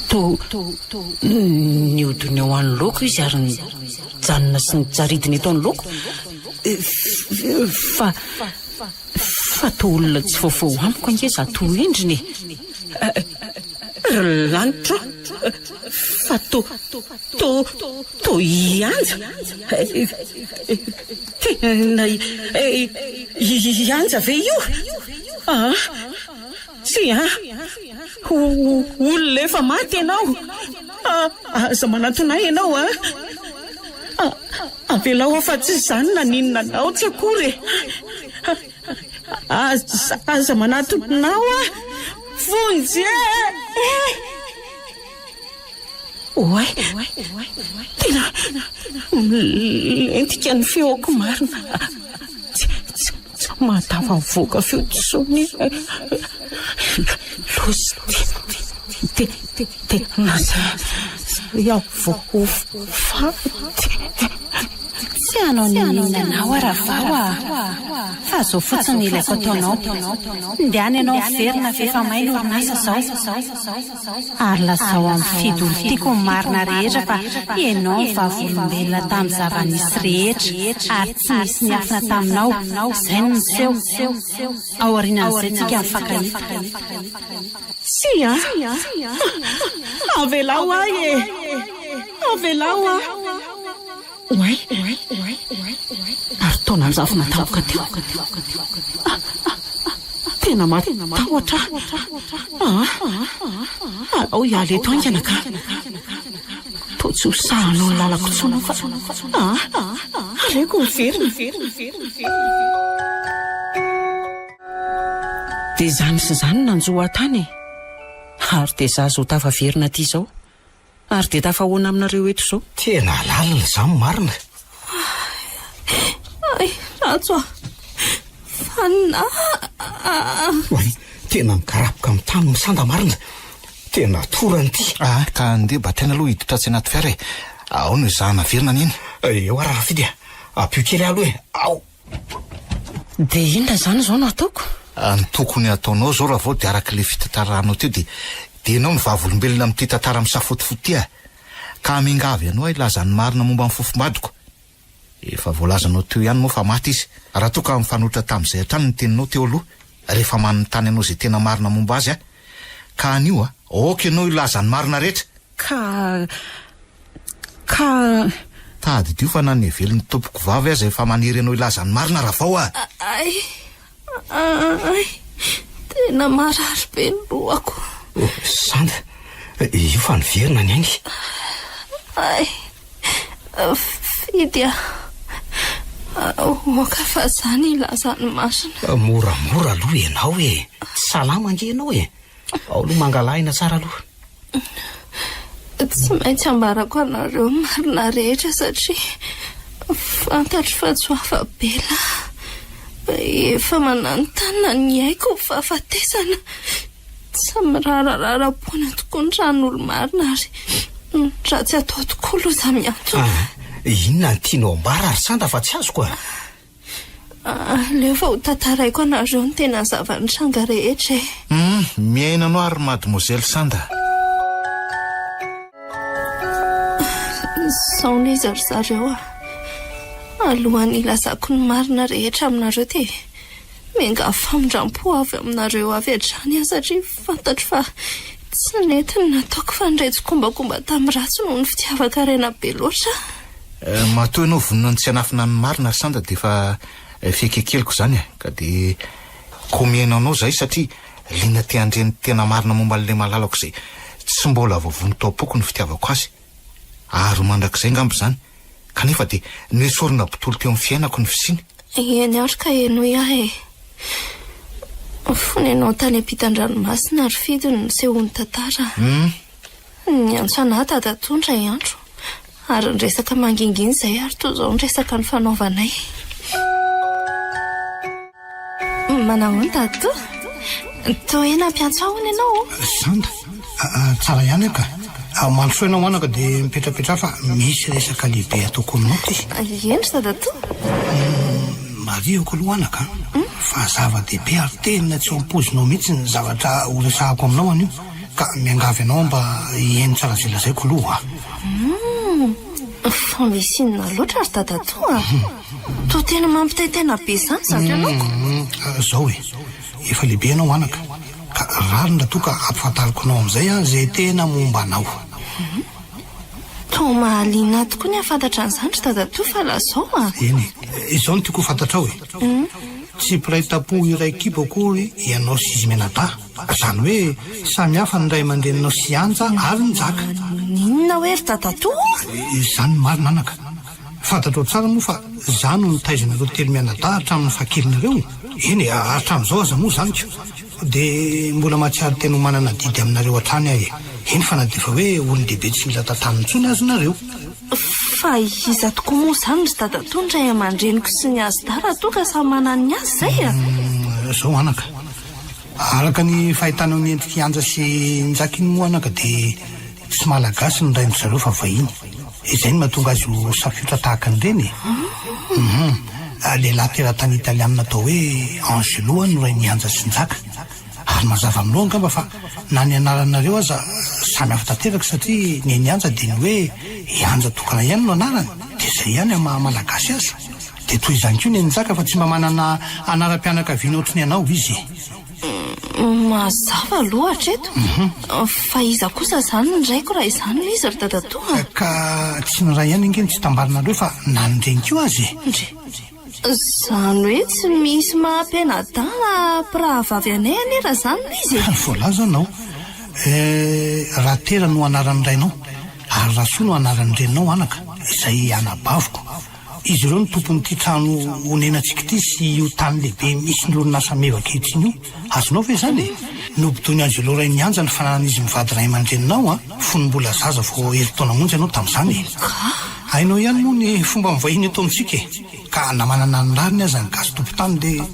to, nihodina eo anoloako izy ary nijanona sy nijaridina eto anoloako. Fa, fa toa olona tsy vaovao amiko ange izato endriny e. Ry lanitro a! Fa toa, toa, toa i Anja. Tena i Anja ve io? Aa! Tsia an! Olona efa maty ianao! Aza manantona ahy ianao an! Avelao aho fa tsy izany naninona anao tsy akory e! Aza, aza manatona ahy hoa! Vonjy e! Oay! Tena milentika ny feoko marina. Tsy, tsy, tsy mahatafavoaka feo intsony. Loza ity. Tena zay aho vao ho faty.
Tsy hanao n'inon'inona anao aho Ravao a! Fa zao fotsiny no ilaiko ataonao. Ndehana ianao miverina fa efa may ny orinasa zao. Ary lazao amin'i Fidy olon-tiako ny marina rehetra fa ianao no vavolombelona tamin'ny zava-nisy rehetra ary tsy nisy niafina taminao. Izay no niseho. Aorianan'izay tsika mifankahita.
Tsia! Avelao ahy e! Avelao aho! Oay! Ary toa nanjavona tampoka teo. Tena matahotra aho. Alao hiala eto haingana ka. Toa tsy ho sahanao ny lalako intsony aho fa. Aleoko miverina. Dia izany sy izany no nanjo ahy tany e! Ary dia izaho izao tafaverina aty izao. Ary dia tafahoana aminareo eto izao.
Tena lalina izany marina.
Ay, Rajo a! Fanina a!
Oay, tena mikarapoka amin'ny tany misanda marina. Tena torana ity.
Ah, ka andeha bataina aloha hiditra atsy anaty fiara e. Ao no ezahana averina anie.
Eo ary Rafidy a! Ampio kely aho aloha e. Ao!
Dia inona izany izao no ataoko?
Ny tokony hataonao izao Ravao dia araka ilay fitantaranao teo dia dia ianao no vavolombelona amin'ity tantara misafotofoto ity a! Ka miangavy anao aho hilaza ny marina momba ny fofombadiko. Efa voalazanao teo ihany moa fa maty izy. Raha toa ka mifanohitra tamin'izay hatrany ny teninao teo aloha rehefa manontany anao izay tena marina momba azy aho. Ka anio a! Aoka ianao hilaza ny marina rehetra!
Ka. Ka.
Tadidio fa na ny hevelin'ny tompoko vavy aza efa manery anao hilaza ny marina Ravao a!
Ay! Ay! Tena marary be ny lohako.
Sanda, io fa niverina ny ainy.
Ay! Fidy a! Aoka fa za ny hilaza ny marina.
Moramora aloha ianao e! Tsy salama ange ianao e! Ao aloha mangalahina tsara aloha.
Tsy maintsy ambarako anareo ny marina rehetra satria fantatro fa tsy ho afa-bela aho. Efa mananontanona ny aiko ny fahafatesana. Tsy mirarararam-poana tokoa ny ran'olo-marina ary ny ratsy atao tokoa loza mihantona.
Ah, inona no tianao ambara ry Sandra fa tsy azoko a!
Aleo fa ho tantaraiko anareo ny tena zava-nitranga rehetra e.
Hum, mihaino anao ary Mademoiselle Sanda.
Izao no izy ry zareo a. Alohan'ny hilazako ny marina rehetra aminareo dia miangavy famindram-po avy aminareo avy hatrany aho satria fantatro fa tsy nety ny nataoko fa niray tsikombakomba tamin'ny ratsy noho ny fitiavan-karena be loatra aho.
Matoa ianao vonona ny tsy hanafina ny marina ry Sandra dia efa fiekekeliko izany e! Ka dia koa mihaino anao izahay satria liana te handre ny tena marina momba an'ilay malalako izay tsy mbola voavono tao am-poko ny fitiavako azy. Ary ho mandrakizay angamba izany. Kanefa dia noesorina botolo teo amin'ny fiainako ny fisiany.
Eny ary ka henoy ahy e! Fony ianao tany ampitan-dranomasina ry Fidy no nisehoan'ny tantara.
Hum.
Niantso anà dadatoa indray andro, ary niresaka mangingina izahay ary toy izao ny resaka nifanaovanay. Manahoana dadatoa? Toa hoe nampiantso ahy hono ianao?
Sanda, tsara ihany aho ka. Mandrosoa ianao anaka dia mipetrapetraha fa misy resaka lehibe ataoko aminao ity.
Eny ry dadatoa.
Marihiko aloha anaka fa zava-dehibe ary tena tsy ho ampoizinao mihitsy ny zavatra horesahako aminao anio. Ka miangavy anao mba hihaino tsara izay lazaiko aloha a!
Humm! Fa misy inona loatra ry dadatoa a? Toa tena mampitaintaina be izany izato ianao ko!
Humm! Izao e! Efa lehibe ianao anaka, ka rariny raha toa ka ampifantariko anao amin'izay aho izay tena momba anao.
Humm! Toa mahaliana ahy tokoa ny hahafantatra an'izany ry dadatoa fa lazao a!
Eny e! Izao no tiako ho fantatrao e! Tsy mpiray tampo iray kibo akory ianao sy izy mianadahy. Izany hoe samy hafa ny ray aman-dreninao sy Anja ary Njaka.
Inona hoe ry dadatoa?
Izany no marina anaka. Fantatrao tsara moa fa za no nitaiza anareo telomianadahy hatramin'ny fahakelinareo e. Eny e, hatramin'izao aza moa izany ko. Dia mbola mahatsiaro tena ho manana adidy aminareo hatrany aho e. Eny fa na dia efa hoe olon-dehibe tsy mila tantanina intsony aza nareo.
Fa iza tokoa moa izany ry dadatoa ny ray aman-dreniko sy ny azy dahy raha toa ka samy manana ny azy izay e?
Izao anaka. Araka ny fahitanao ny endrik'i Anja sy Njaka iny moa anaka dia tsy malagasy ny rain-dry zareo fa vahiny. Izay no mahatonga azy ho safiotra tahaka an'ireny e. Hum. Lehilahy teratany italianina atao hoe Angelo no rain'i Anja sy Njaka. Ary mazava aminao angamba fa na ny anaranareo aza samy hafa tanteraka satria ny an'i Anja dia ny hoe i Anja tokana ihany no anarany dia izay ihany amin'ny maha malagasy azy. Dia toy izany koa ny an'i Njaka fa tsy mba manana anaram-pianakaviana ohatry ny anao izy e.
Mazava aloha hatreto. Fa iza kosa izany ny raiko raha izany no izy ry dadatoa a?
Ka tsy ny ray ihany ange no tsy tambarinareo fa na ny reny koa aza e.
Ndry. Izany hoe tsy misy maha mpianadahy na mpirahavavy anay anie raha izany no izy e.
Voalazanao. Eh, Ratera no anaran'ny rainao ary Rasoa no anaran'ny reninao anaka, izay anabaviko. Izy ireo no tompon'ity trano onenantsika ity sy io tany lehibe misy ny orinasa meva ankehitriny io. Azonao ve izany e? Nobodoin'i Angelo Rainianja ny fananan'izy mivady ray aman-dreninao an, fony mbola zaza vao herintaona monja ianao tamin'izany e. Hainao ihany moa ny fomba mivahiny eto amintsika e. Ka na manana ny rariny aza ny gasy tompon-tany dia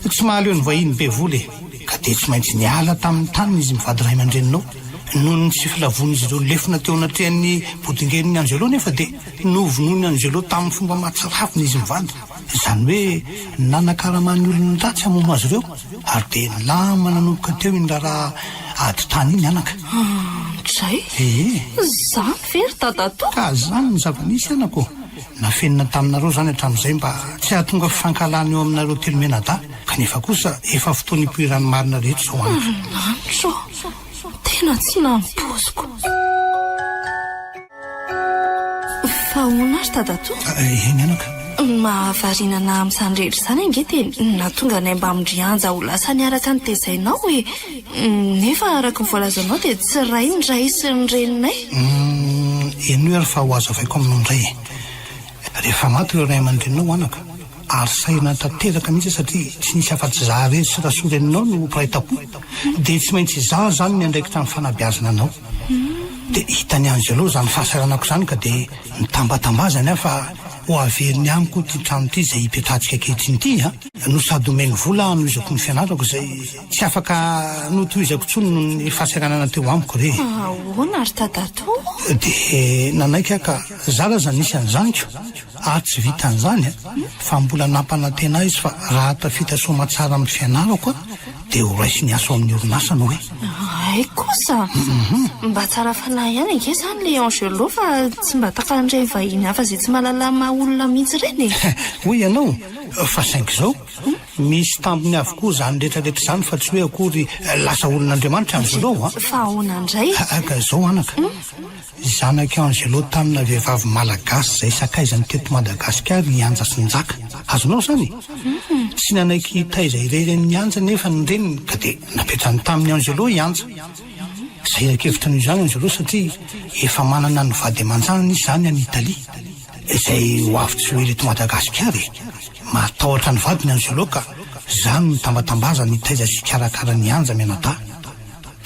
tsy mahaleo ny vahiny be vola e. Ka dia tsy maintsy niala tamin'ny taniny izy mivady ray aman-dreninao. Noho ny tsy filavoan'izy ireo lefona teo anatrehan'ny bodongenin'i Angelo anefa dia Novonoin'i Angelo tamin'ny fomba mahatsiravina izy mivady, izany hoe nanakaraman'ny olon-dratsy hamono azy ireo, ary dia nilamina nanomboka teo iny raharaha ady tany iny anaka.
Dray!
Ee.
Izany ve ry dadatoa?
Ka izany ny zava-nisy anaka ô! Nafenina taminareo izany hatramin'izay mba tsy hahatonga fifankahalana eo aminareo telo mianadahy, kanefa kosa efa fotoana ipoiran'ny marina rehetra izao anaka.
Ry lanitra ô! Tena tsy nampoiziko. Fa ahoana ary dadatoa?
Eny anaka.
Ny mahavariana anà amin'izany rehetra izany ange dia ny nahatonga anay mbamin-dry Anja ho lasa niaraka notezainao e! Nefa araka ny voalazanao dia tsy ray ny ray sy ny reninay.
Humm, henoy ary fa ho hazavaiko aminao indray e! Rehefa maty ireo ray aman-dreninao anaka, ary sahirana tanteraka mihitsy satria tsy nisy afa-tsy izaho irery sy Rasoa reninao no mpiray tampo, dia tsy maintsy izaho izany niandraikitra ny fanabeazana anao. Dia hitan'i Angelo izany fahasahiranako izany ka dia nitambatambazany aho fa ho averiny amiko ity trano ity izay ipetrahantsika ankehitriny ity a! No sady omeny vola hanohizako ny fianarako izay tsy afaka notohizako intsony noho ny fahasahiranana teo amiko re.
Ahoana ry dadatoa?
Dia nanaiky aho ka zara aza nisy an'izany ko! Ary tsy vitan'izany a! Fa mbola nampanantena ahy izy fa raha tafita soamatsara amin'ny fianarako aho dia ho raisiny asa ao amin'ny orinasany hoe.
Hay kosa! Mba tsara fanahy ihany ange izany ilay Angelo fa tsy mba takan'ireny vahiny hafa izay tsy mahalala maha olona mihitsy ireny e!
Hoy ianao? Fa saingy izao, misy tambiny avokoa izany rehetra rehetra izany fa tsy hoe akory lasa olon'Andriamanitra Angelo a!
Fa ahoana indray?
Ka izao anaka, Zanak'i Angelo tamina vehivavy malagasy izay sakaizany teto Madagasikara i Anja sy Njaka. Azonao izany? Tsy nanaiky hitaiza irery an'i Anja anefa ny reniny ka dia napetrany tamin'i Angelo i Anja. Sahiran-kevitra noho izany Angelo satria efa manana ny vady aman-janany izy izany any Italia, izay ho avy tsy ho ela eto Madagasikara e! Matahotra ny vadiny Angelo ka izany no tambatambazany hitaiza sy hikarakara an'i Anja mianadahy.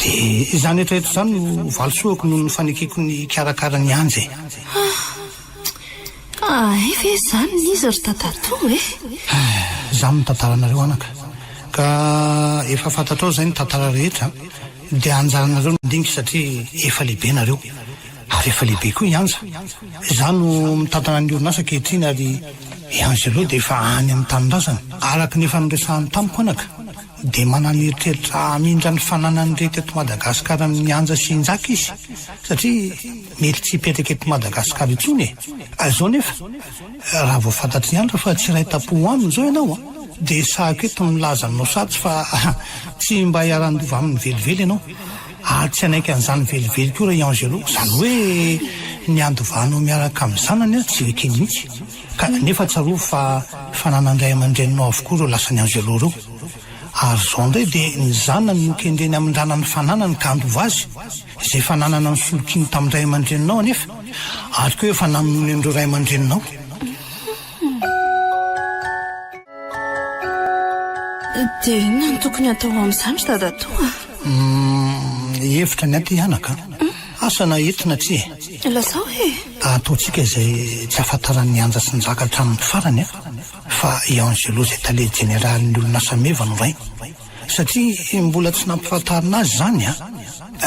Dia izany rehetra rehetra izany no valisoako noho ny fanekeko ny hikarakara ny Anja e.
Ah, hay ve izany ny izy ry dadatoa e?
Izany no tantaranareo anaka. Ka efa fantatrao izay ny tantara rehetra, dia anjaranareo no mandinika satria efa lehibe nareo. Ary efa lehibe koa i Anja. Izaho no mitantana ny orinasa ankehitriny ary i Angelo dia efa any amin'ny tanindrazany. Araka ny efa noresahany tamiko anaka. Dia manana eritreritra hamindra ny fananany rehetra eto Madagasikara amin'i Anja sy i Njaka izy satria mety tsy hipetraka eto Madagasikara intsony e! Izao nefa, raha vao fantatr'i Anja fa tsy iray tampo aminy izao ianao an, dia sahiko eto milaza aminao sahadys fa tsy mba hiara-handova aminy velively ianao. Ary tsy hanaiky an'izany velively koa ra i Angelo, izany hoe ny handovanao miaraka amin'ny zanany an, tsy ho ekeny mihitsy. Ka nefa tsarovy fa fananan-dray aman-dreninao avokoa ireo lasan'i Angelo ireo. Ary izao indray dia ny zanany no kendreny hamindrana ny fananany ka handova azy, izay fananana nisolokiany tamin-dray aman-dreninao anefa, ary koa efa namonoany an'ireo ray aman-dreninao.
Dia inona no tokony hatao amin'izany ry dadatoa a?
Humm, hevitra ny aty anaka a! Asa na hety na tsia e!
Lazao e!
Ataontsika izay tsy ahafantaran'i Anja sy Njaka hatramin'ny farany a! Fa i Angelo izay tale jeneralin'ny orinasa Meva no rainy. Satria mbola tsy nampifantarina azy izany a!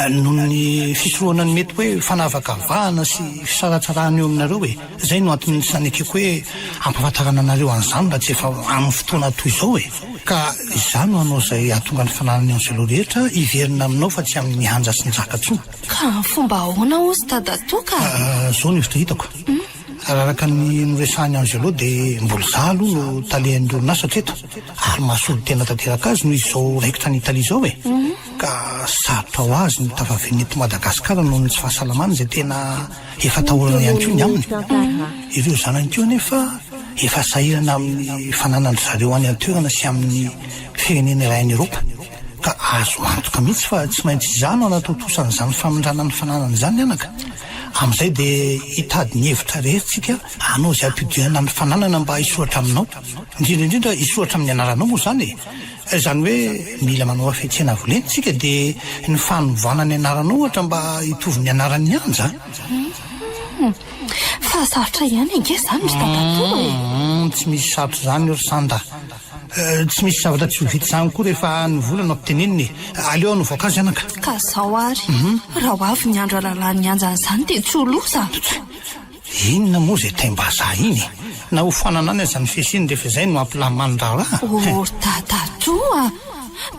Noho ny fisorohana ny mety hoe fanavakavahana sy fisaratsarahana eo aminareo e! Izay no antony tsy nanekeko hoe hampahafantarana anareo an'izany raha tsy efa amin'ny fotoana toy izao e! Ka izaho no hanao izay hahatonga ny fananan'i Angelo rehetra hiverina aminao fa tsy amin'i Anja sy Njaka intsony.
Ka amin'ny fomba ahoana hozy dadatoa ka?
Izao no hevitra hitako. Raha araka ny noresahin'i Angelo dia mbola izaho aloha no talehan'ny orinasa hatreto ary mahasolo tena tanteraka azy noho izy izao raikitra any Italia izao e! Ka sarotra ho azy ny tafaverina eto Madagasikara noho ny tsy fahasalamany izay tena efa atahorana ihany koa ny aminy. Ireo zanany koa anefa efa sahirana amin'ny fananan-dry zareo any an-toerana sy amin'ny firenena iray any Eropa. Ka azo antoka mihitsy fa tsy maintsy izaho no hanatontosa an'izany famindrana ny fananana izany anaka. Amin'izay dia hitady ny hevitra rehetra isika hanao izay hampidinana ny fananana mba hisoratra aminao. Indrindra indrindra hisoratra amin'ny anaranao moa izany e! Izany hoe mila manao hafetsena avo lenta isika dia ny fanovana ny anaranao ohatra mba hitovy ny anaran'i Anja.
Humm. Fa sarotra ihany ange izany ry dadatoa e!
Humm, tsy misy sarotra izany ry Sanda. Tsy misy zavatra tsy ho vita izany koa rehefa ny vola no ampitenenina e! Aleo hanao voankazo ianaka.
Ka izao ary, raha ho avy ny andro halalan'ny Anja an'izany dia tsy ho loza.
Inona moa izay taim-bazaha iny e? Na ho foanana any aza ny fesy iny rehefa izay no hampilamina ny raharaha.
Oh ry dadatoa a!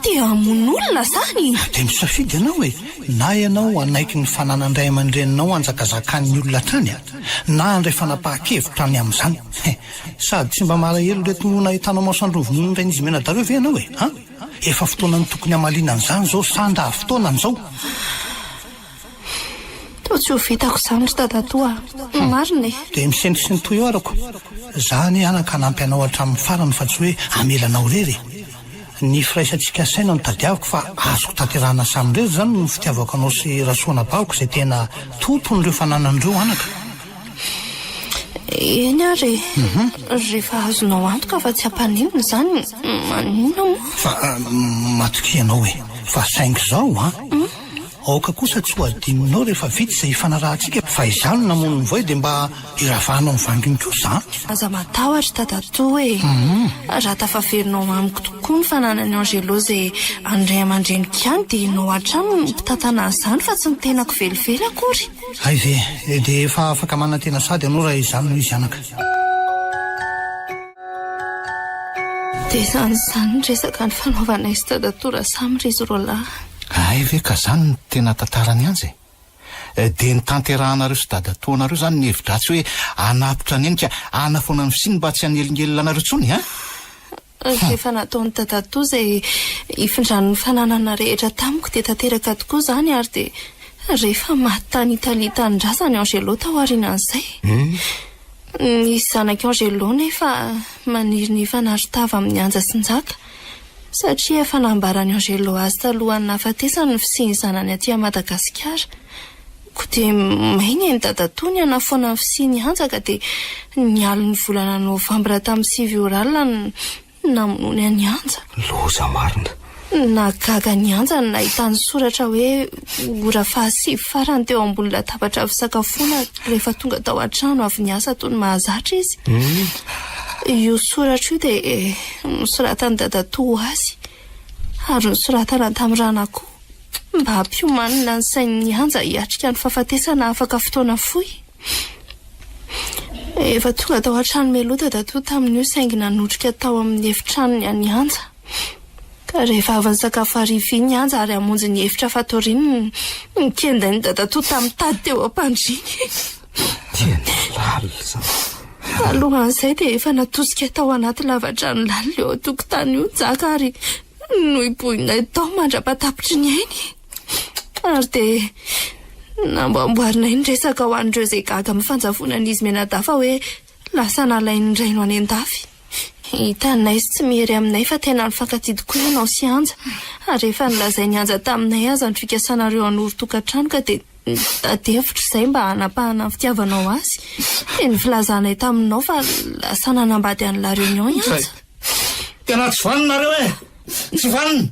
Te hamono olona izany?
Dia misafidy ianao e! Na ianao hanaiky ny fananan-dray aman-dreninao hanjakazakan'ny olona hatrany na handray fanapahan-kevitra ny amin'izany. Sady tsy mba malahelo ireto nahitanao masoandro novonoin'ny rain'izy mianadahy ireo ve ianao e? An? Efa fotoanan'ny tokony hamaliana an'izany izao sa angaha fotoanany izao?
Toa tsy ho vitako izany ry dadatoa a! Marina e!
Dia misento eo arako. Za anie anaka hanampy anao hatramin'ny farany fa tsy hoe hamela anao irery e! Ny firaisantsika saina no tadiaviko fa azoko tanterahana samirery izany no fitiavako anao sy Rasoa anabaviko izay tena tompon'ireo fananana ireo anaka.
Eny ary e! Rehefa azonao antoka fa tsy hampaninona izany, maninona moa?
Fa matokia ianao e! Fa saingy izao an! Aoka kosa tsy ho adinonao rehefa vita izay ifanarahantsika fa izaho no namono ny voay dia mba iravahanao ny vanginy koa izany.
Aza matahotra dadatoa e! Raha tafaverinao amiko tokoa ny fananan'i Angelo izay an'ny ray aman-dreniko ihany dia ianao hatrany no mpitantana an'izany fa tsy ny tenako velively akory.
Hay ve? Dia efa afaka manantena sady ianao raha izany no izy anaka.
Dia izany izany ny resaka nifanaovanay sy dadatoa Rasamy ry izy roalahy.
Hay ve ka izany no tena tantaran'i Anja e? Dia notanterahanareo sy dadatoanareo izany ny hevi-dratsy hoe hanapitra an'i Neny ka hanafoana ny fisiany mba tsy hanelingelina anareo intsony an?
Rehefa nataon'i dadatoa izay hifindrany ny fananana rehetra tamiko dia tanteraka tokoa izany ary dia rehefa maty tany Italia tanindrazany Angelo tao aorianan'izay. Ny zanak'i Angelo nefa maniry ny hifanary tava amin'i Anja sy Njaka satria efa nambaran'i Angelo azy talohan'ny nahafatesany ny fisian'ny zanany aty Madagasikara. Koa dia may ny ain'i dadatoa ny hanafoana ny fisian'i Anja ka dia ny alin'ny volana novambra tamin'ny 9 ora alina no Namonoany an'i Anja.
Loza marina.
Nahagaga an'i Anja ny nahitany soratra hoe ora fahasivy farany teo ambony latabatra fisakafoana rehefa tonga tao an-trano avy niasa toy ny mahazatra izy. Io soratra io dia nosoratan'i Dadatoa ho azy ary nosoratana tamin'ny ran'akoho mba hampiomanina ny sain'i Anja hiatrika ny fahafatesana afaka fotoana fohy. Efa tonga tao an-trano mialoha dadatoa tamin'io saingy nanotrika tao amin'ny efitranony an'i Anja. Ka rehefa avy nisakafo hariva iny Anja ary hamonjy ny efitra fatoriany no nokendain'i dadatoa tamin'ny tady teo am-pandriany.
Tena lalina izany.
Alohan'izay dia efa natosika tao anaty lavadrano lalina eo an-tokotany io Njaka ary nohibohinay tao mandra-patapitry ny ainy. Ary dia namboamboarinay ny resaka ho an'ireo izay gaga amin'ny fanjavonan'izy mianadahy fa hoe lasa nalain'ny rainy ho any an-dafy. Hitanay sy tsy miery aminay fa tena nifankatia tokoa ianao sy Anja. Ary efa nolazain'i Anja taminay aza ny fikasanareo hanorin-tokantrano ka dia nitady hevitra izay mba hanapahana ny fitiavanao azy. Dia ny filazanay taminao fa lasa nanambady an'i La Réunion i Anja.
Tena tsy vanona nareo e! Tsy vanona!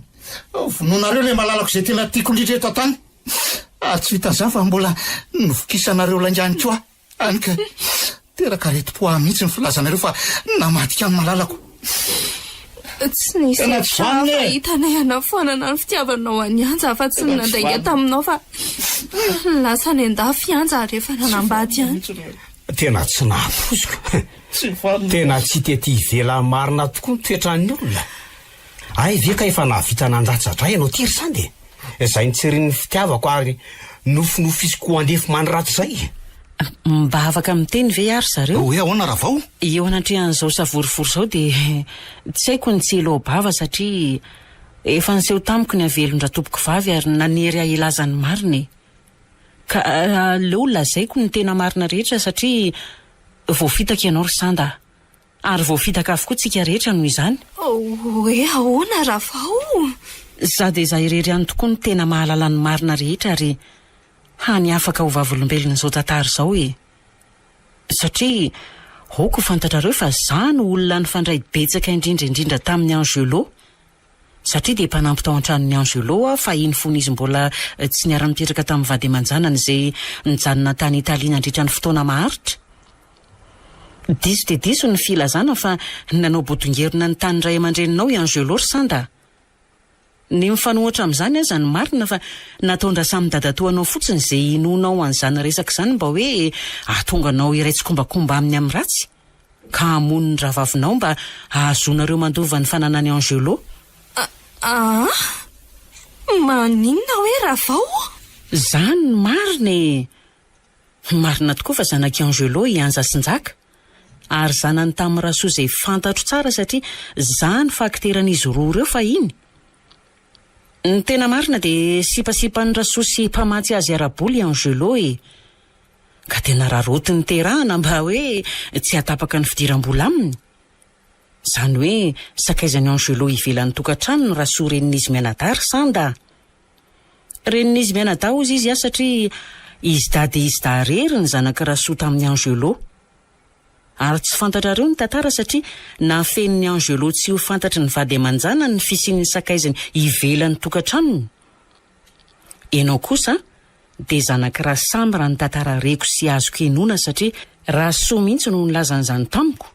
Vonoinareo ilay malalako izay tena tiako indrindra eto an-tany. Ary tsy vitan'izany fa mbola novokisanareo lainga ihany koa aho. Hany ka teraka aretim-po ahy mihitsy ny filazanareo fa namadika ny malalako.
Tsy nisy
Tena tsy
hevitra
vanona
hafa
e!
hitanay hanafoanana ny fitiavanao an'i Anja afa-tsy ny
Tena tsy
nandainga
vanona.
taminao fa lasa any an-dafy i Anja ary efa nanambady any.
Tena tsy nahapoiziko. Tena tsy hita ety ivelany marina tokoa ny toetran'ny olona. Hay ve ka efa nahavita nandatsa-dra ianao ity ry Sandy e? Izay nitsirian'ny fitiavako ary nofinofisiko ho andefy mandrakizay.
Mba afaka miteny ve ary zareo?
Hoe ahoana Ravao?
Eo anatrehan'izao savorovoro izao dia tsy haiko ny tsy hiloa-bava satria efa niseho tamiko ny havelon-dRatompokovavy ary nanery ahy hilaza ny marina e! Ka aleo lazaiko ny tena marina rehetra satria voafitaka ianao ry Sanda a! Ary voafitaka avokoa tsika rehetra noho izany.
Hoe ahoana Ravao?
Za dia za irery ihany tokoa no tena mahalala ny marina rehetra ary hany afaka ho vavolombelon'izao tantara izao e! Satria aoka ho fantatrareo fa za no olona nifandray betsaka indrindra indrindra tamin'i Angelo. Satria dia mpanampy tao an-tranon'i Angelo aho fahiny fony izy mbola tsy niara-nipetraka tamin'ny vady aman-janany izay nijanona tany Italia nandritra ny fotoana maharitra. Diso dia diso ny filazana fa nanao bodongerona ny tany ray aman-dreninao i Angelo ry Sanda a! Ny mifanohitra amin'izany aza no marina fa nataon-dRasamy dadatoanao fotsiny izay hinoanao an'izany resaka izany mba hoe hahatonga anao hiray tsikombakomba aminy amin'ny ratsy ka hamono ny rahavavinao mba hahazoanareo mandova ny fananan'i Angelo.
Aa! Maninona hoe Ravao?
Izany no marina e! Marina tokoa fa zanak'i Angelo i Anja sy Njaka, ary zanany tamin'i Rasoa izay fantatro tsara satria za no fakiteran'izy roa ireo fahiny. Ny tena marina dia sipasipan'i Rasoa sy mpamatsy azy ara-bola i Angelo e! Ka dia nararaotiny niterahana mba hoe tsy hatapaka ny fidiram-bola aminy. Izany hoe sakaizan'i Angelo ivelan'ny tokantranony Rasoa renin'izy mianadahy ry Sanda a! Renin'izy mianadahy hozy izy satria izy dahy dia izy dahy irery ny zanak'i Rasoa tamin'i Angelo. Ary tsy fantatrareo ny tantara satria nafenin'i Angelo tsy ho fantatry ny vady aman-janany ny fisian'ny sakaizany ivelan'ny tokantranony. Ianao kosa dia zanak'i Rasamy raha ny tantara reko sy azoko henoina satria Rasoa mihitsy no nilaza an'izany tamiko.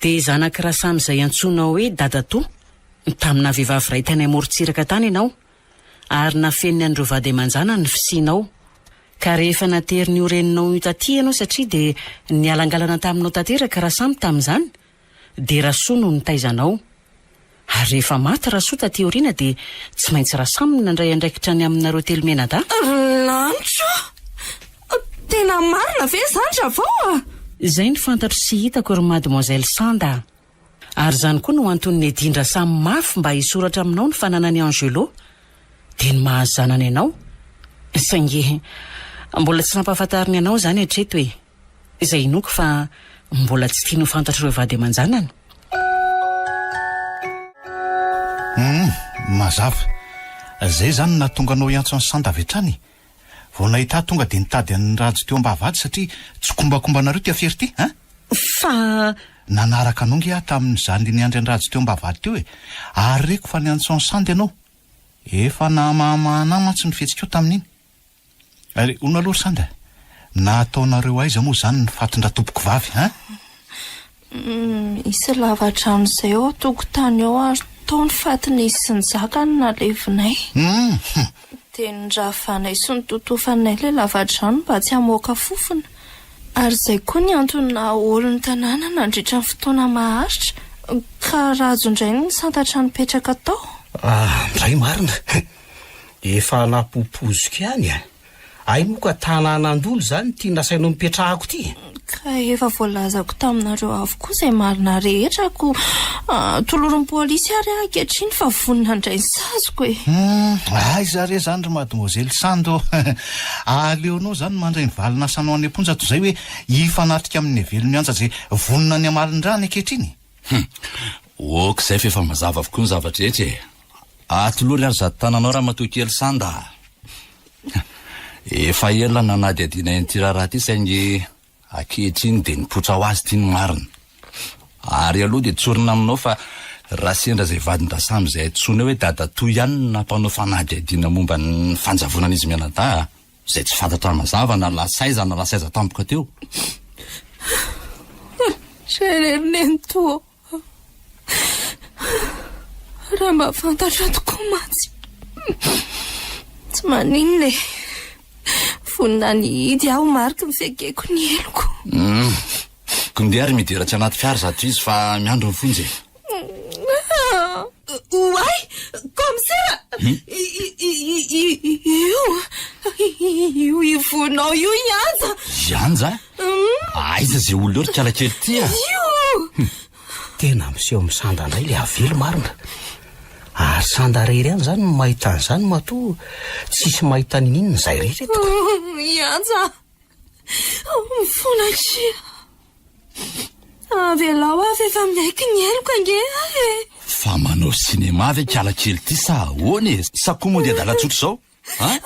Dia zanak'i Rasamy izay antsoinao hoe dadatoa tamina vehivavy iray tany amorontsiraka tany ianao ary nafeniny an'ireo vady aman-janany ny fisianao. Ka rehefa naterin'io reninao io taty ianao satria dia nialangalana taminao tanteraka Rasamy tamin'izany dia Rasoa no nitaiza anao. Ary rehefa maty Rasoa taty aoriana dia tsy maintsy Rasamy no nandray andraikitra ny aminareo telo mianadahy.
Ry lanitra o! Tena marina ve izany Ravao a?
Izay no fantatro sy hitako ry Mademoiselle Sanda a! Ary izany koa no antony niadian-dRasamy mafy mba hisoratra aminao ny fananan'i Angelo, dia ny maha zanany anao. Saingy mbola tsy nampahafantariny anao izany hatreto e! Izay inoako fa mbola tsy tiany ho fantatr'ireo vady aman-janany.
Humm, mazava. Izay izany no nahatonga anao hiantso an'i Sanda avy hatrany e? Vao nahita ahy tonga dia nitady an'i Rajo teo am-bavahady satria tsikombakombanareo ity afera ity, hein?
Fa.
Nanaraka anao nge aho tamin'izany niandry an'i Rajo teo am-bavahady teo e! Ary reko fa niantso an'i Sanda ianao. Efa nahamahamahana ahy mantsy ny fihetsikao tamin'iny. Ary hono aloha ry Sanda, nataonareo aiza moa izany ny fatin-dRatompokovavy, hein?
Misy lavadrano izay ao an-tokotany ao ary tao ny fatin'izy sy ny zaka no nalevinay. Dia noravanay sy nototofanay ilay lavadrano mba tsy hamoaka fofona. Ary izay koa ny antony naha-ory ny tanàna nandritra ny fotoana maharitra, ka Rajo indray no nisantatra nipetraka tao.
Ah, indray marina! Efa napopoziko ihany e! Hay moa ka tanàn'Andolo izany ity nasainao nipetrahako ity e!
Ka efa voalazako taminareo avokoa izay marina rehetra ko tolory ny polisy ary aho ankehitriny fa vonona handray ny saziko e!
Hum, aiza re izany ry mademoiselle Sando ô! Aleonao izany mandray ny valin'asanao any am-ponja toy izay hoe hifanatrika amin'ny Nevelo Miantsa izay vonona ny hamaly ny rany ankehitriny?
Hum, ok izay fa efa mazava avokoa ny zava-drehetra e! Atolory ary izato tananao ramatoa kely Sanda a! Efa ela nanadihadiana an'ity raharaha ity saingy ankehitriny dia nipoitra ho azy ity ny marina. Ary aloha dia tsorina aminao fa raha sendra izay vadin-dRasamy izay antsoina hoe dadatoa ihany no nampanao fanadihadiana momba ny fanjavonan'izy mianadahy a! Izay tsy fantatra mazava na lasa aiza na lasa aiza tampoka teo.
Ry nenitoa. Raha mba fantatro tokoa mantsy. Tsy maninona e. Vonona ny hihidy aho mariky ny fiaikeko ny heloko.
Hum. Ko ndeha ary midera tsy anaty fiara izato izy fa miandry ny fonja e.
Oay! Kaomisera! Io! Io ivonao io i Anja!
I Anja? Aiza izay olona eo ry kalakely ity a?
Io!
Tena miseho misanda indray ilay avelo marina. Ary sanda irery ihany izany no mahita an'izany matoa tsisy mahita niniana izay rehetra eto ka.
I Anja! Mifona akia. Avelao aho fa efa miaiky ny heloka ange aho e!
Fa manao cinéma ve kalakely ity sa ahoana e? Sa koa moa dia adala tsotra izao? An?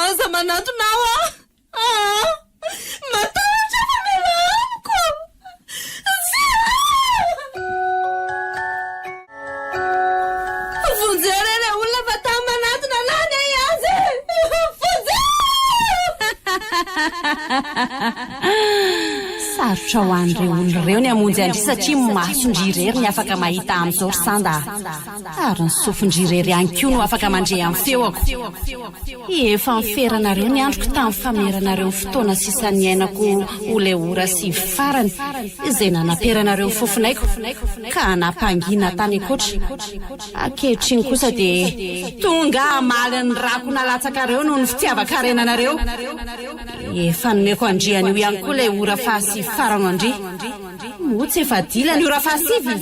Aza manatona aho ah! Aa! Matahotra aho fa mialà amiko! Tsia! Vonjeo re ilay olona fa tamy manatona anah anie i Anja e! Vonjeo!
Sarotra ho an'ireo olona ireo ny hamonjy an-dry satria ny mason-dry irery ny afaka mahita amin'izao ry Sanda a! Ary ny sofin-dry irery ihany koa no afaka mandre amin'ny feoko. Efa niferanareo ny androko tamin'ny fameranareo ny fotoana sisa niainako ho ilay ora sivy farany izay nanaperanareo ny fofonaiko ka nampangina tany ankoatra. Ankehitriny kosa dia tonga hamaly ny rako nalatsakareo noho ny fitiavan-karenanareo. Efa nomeko an-dry anio ihany koa ilay ora fahasivy farano an-dry. Moa tsy efa dila ny ora fahasivy?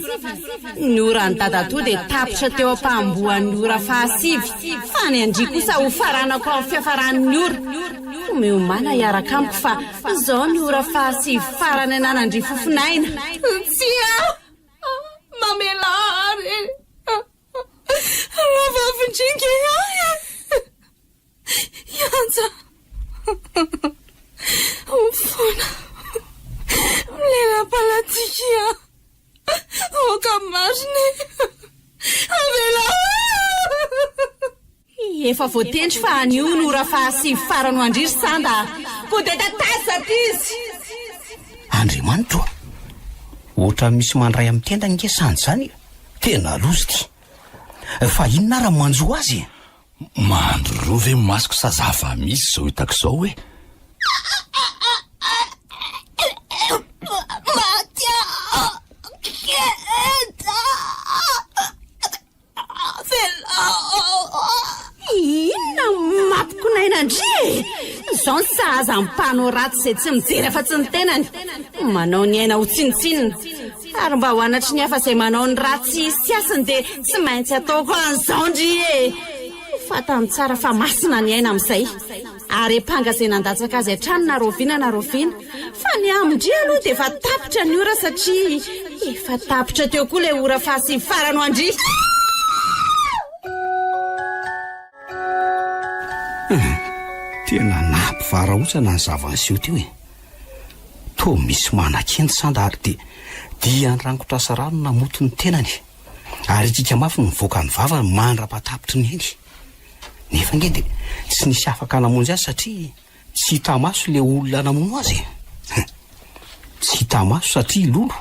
Ny oran'i dadatoa dia tapitra teo am-pahambohan'ny ora fahasivy, fa ny an-dry kosa hofaranako amin'ny fiafaran'ny ora. Koa miomàna hiaraka amiko fa izao ny ora fahasivy farany ananan-dry fofon'aina.
Tsia! Mamelà ahy re! Rahavavin-dry nge ahy e! Ianja! Mifona! Milela-palatsikia! Aoka marina e! Avelao aho!
Efa voatendry fa anio no ora fahasivy farany ho an-dry ry Sanda a! Koa dia tatazo aty izy!
Andriamanitro a! Ohatran'ny misy mandray amin'ny tendany nge Sanda izany e! Tena loza ity! Fa inona ara no manjo azy e?
Mandry roa ve ny masoko sa zava-misy izao hitako izao e?
Maty aho! Kenda! Avelao!
Inona no mampikonaina an-dry e? Izao ny sahaza ny mpanao ratsy izay tsy mijery afa-tsy ny tenany. Manao ny aina ho tsinontsinona. Ary mba ho anatry ny hafa izay manao ny ratsy sy hasiny dia tsy maintsy ataoko an'izao ndry e! Ho fantany tsara fa masina ny aina amin'izay. Ary hiampanga izay nandatsaka azy hatrany na rahoviana na rahoviana. Fa ny amin-dry aloha dia efa tapitra ny ora satria efa tapitra teo koa ilay ora fahasivy farany ho an-dry.
Hum, tena nampivarahontsana ny zava-niseho teo e. Toa misy manan-kendry sanda ary dia dian-drangotra sy rano namoto ny tenany. Ary hikika mafy no nivoaka ny vavany mandra-pahatapitry ny ainy. Nefa ange dia tsy nisy afaka namonjy azy satria tsy hita maso ilay olona namono azy e. Hum, tsy hita maso satria lolo.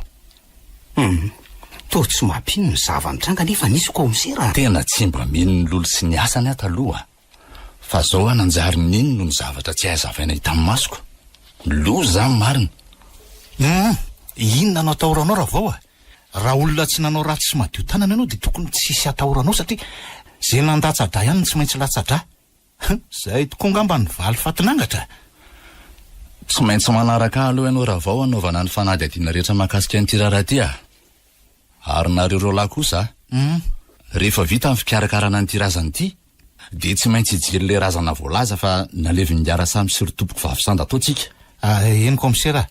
Hum, toa tsy mampino ny zava-nitranga nefa nisy kaomisera.
Tena tsy mba mino ny lolo sy ny asany aho taloha. Fa zao aho nanjary nino noho ny zavatra tsy hay hazavaina hitan'ny masoko. Loza izany marina.
Hum, inona no atahoranao Ravao a? Raha olona tsy nanao ratsy sy madio tanana ianao dia tokony tsy hisy atahoranao satria izay nandatsa-drà ihany no tsy maintsy latsa-drà. Hum, izay tokoa angamba ny valifatin'angatra.
Tsy maintsy manaraka ahy aloha ianao Ravao hanaovana ny fanadihadiana rehetra mahakasika an'ity raharaha ity a! Ary nareo roalahy kosa a!
Hum.
Rehefa vita ny fikarakarana an'ity razana ity dia tsy maintsy hijery ilay razana voalaza fa nalevin'i Rasamy sy ry tompoko vavy sanda tao tsika.
Ah, eny kaomisera a!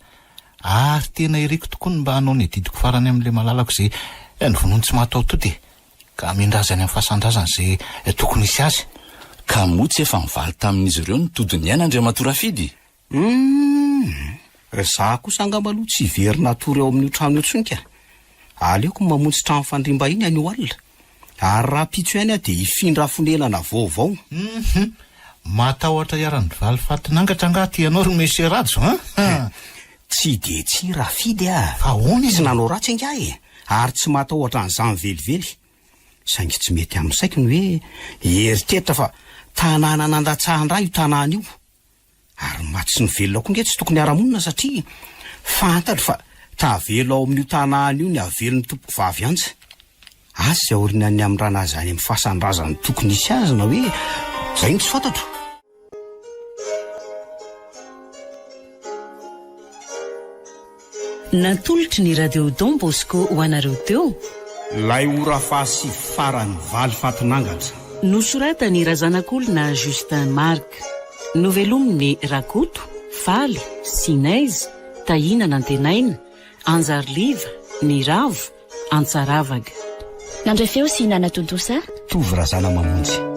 Ary tena iriko tokoa ny mba hanao ny adidiko farany amin'ilay malalako izay novonoiny tsy mahataho-tody e! Ka hamindra azy any amin'ny fasan-drazany izay tokony hisy azy.
Ka moa tsy efa nivaly tamin'izy ireo ny todin'ny aina Andriamatoa Rafidy?
Humm! Za kosa angamba aloha tsy hiverina hatory ao amin'io trano io intsony ka! Aleoko mamonjy trano fandriam-bahiny anio alina. Ary rahampitso ihany aho dia hifindra fonenana vaovao.
Humm! Matahotra hiharan'ny valifatin'angatra angaha ty ianao ry Monsieur Rajo an?
Tsy dia tsy Rafidy a!
Fa ahoana
Tsy nanao ratsy angaha e! Ary tsy matahotra an'izany velively. Saingy tsy mety amin'ny saiko ny hoe hieritreritra fa tanàna nandatsahan-drà io tanàna io. Ary ny maty sy ny velona koa nge tsy tokony hiara-monina satria fantatro fa tavela ao amin'io tanàna io ny havelon'ny tompoko vavy Anja. Asa izay aorianan'ny hamindrana azy any amin'ny fasan-drazany tokony hisy azy na hoe izay no tsy fantatro.
Natolotry ny Radio Don Bosco ho anareo teo.
Ilay ora fahasivy farany valifatin'angatra.
Nosoratan'i Razanakolona Justin Marc. Novelomin'i Rakoto, Faly, Sinez, Tahiana Nantenaina, Anjariliva, Niravo, Antsaravag.
Nandray feo sy nanatontosa.
Tovo Razanamamonjy.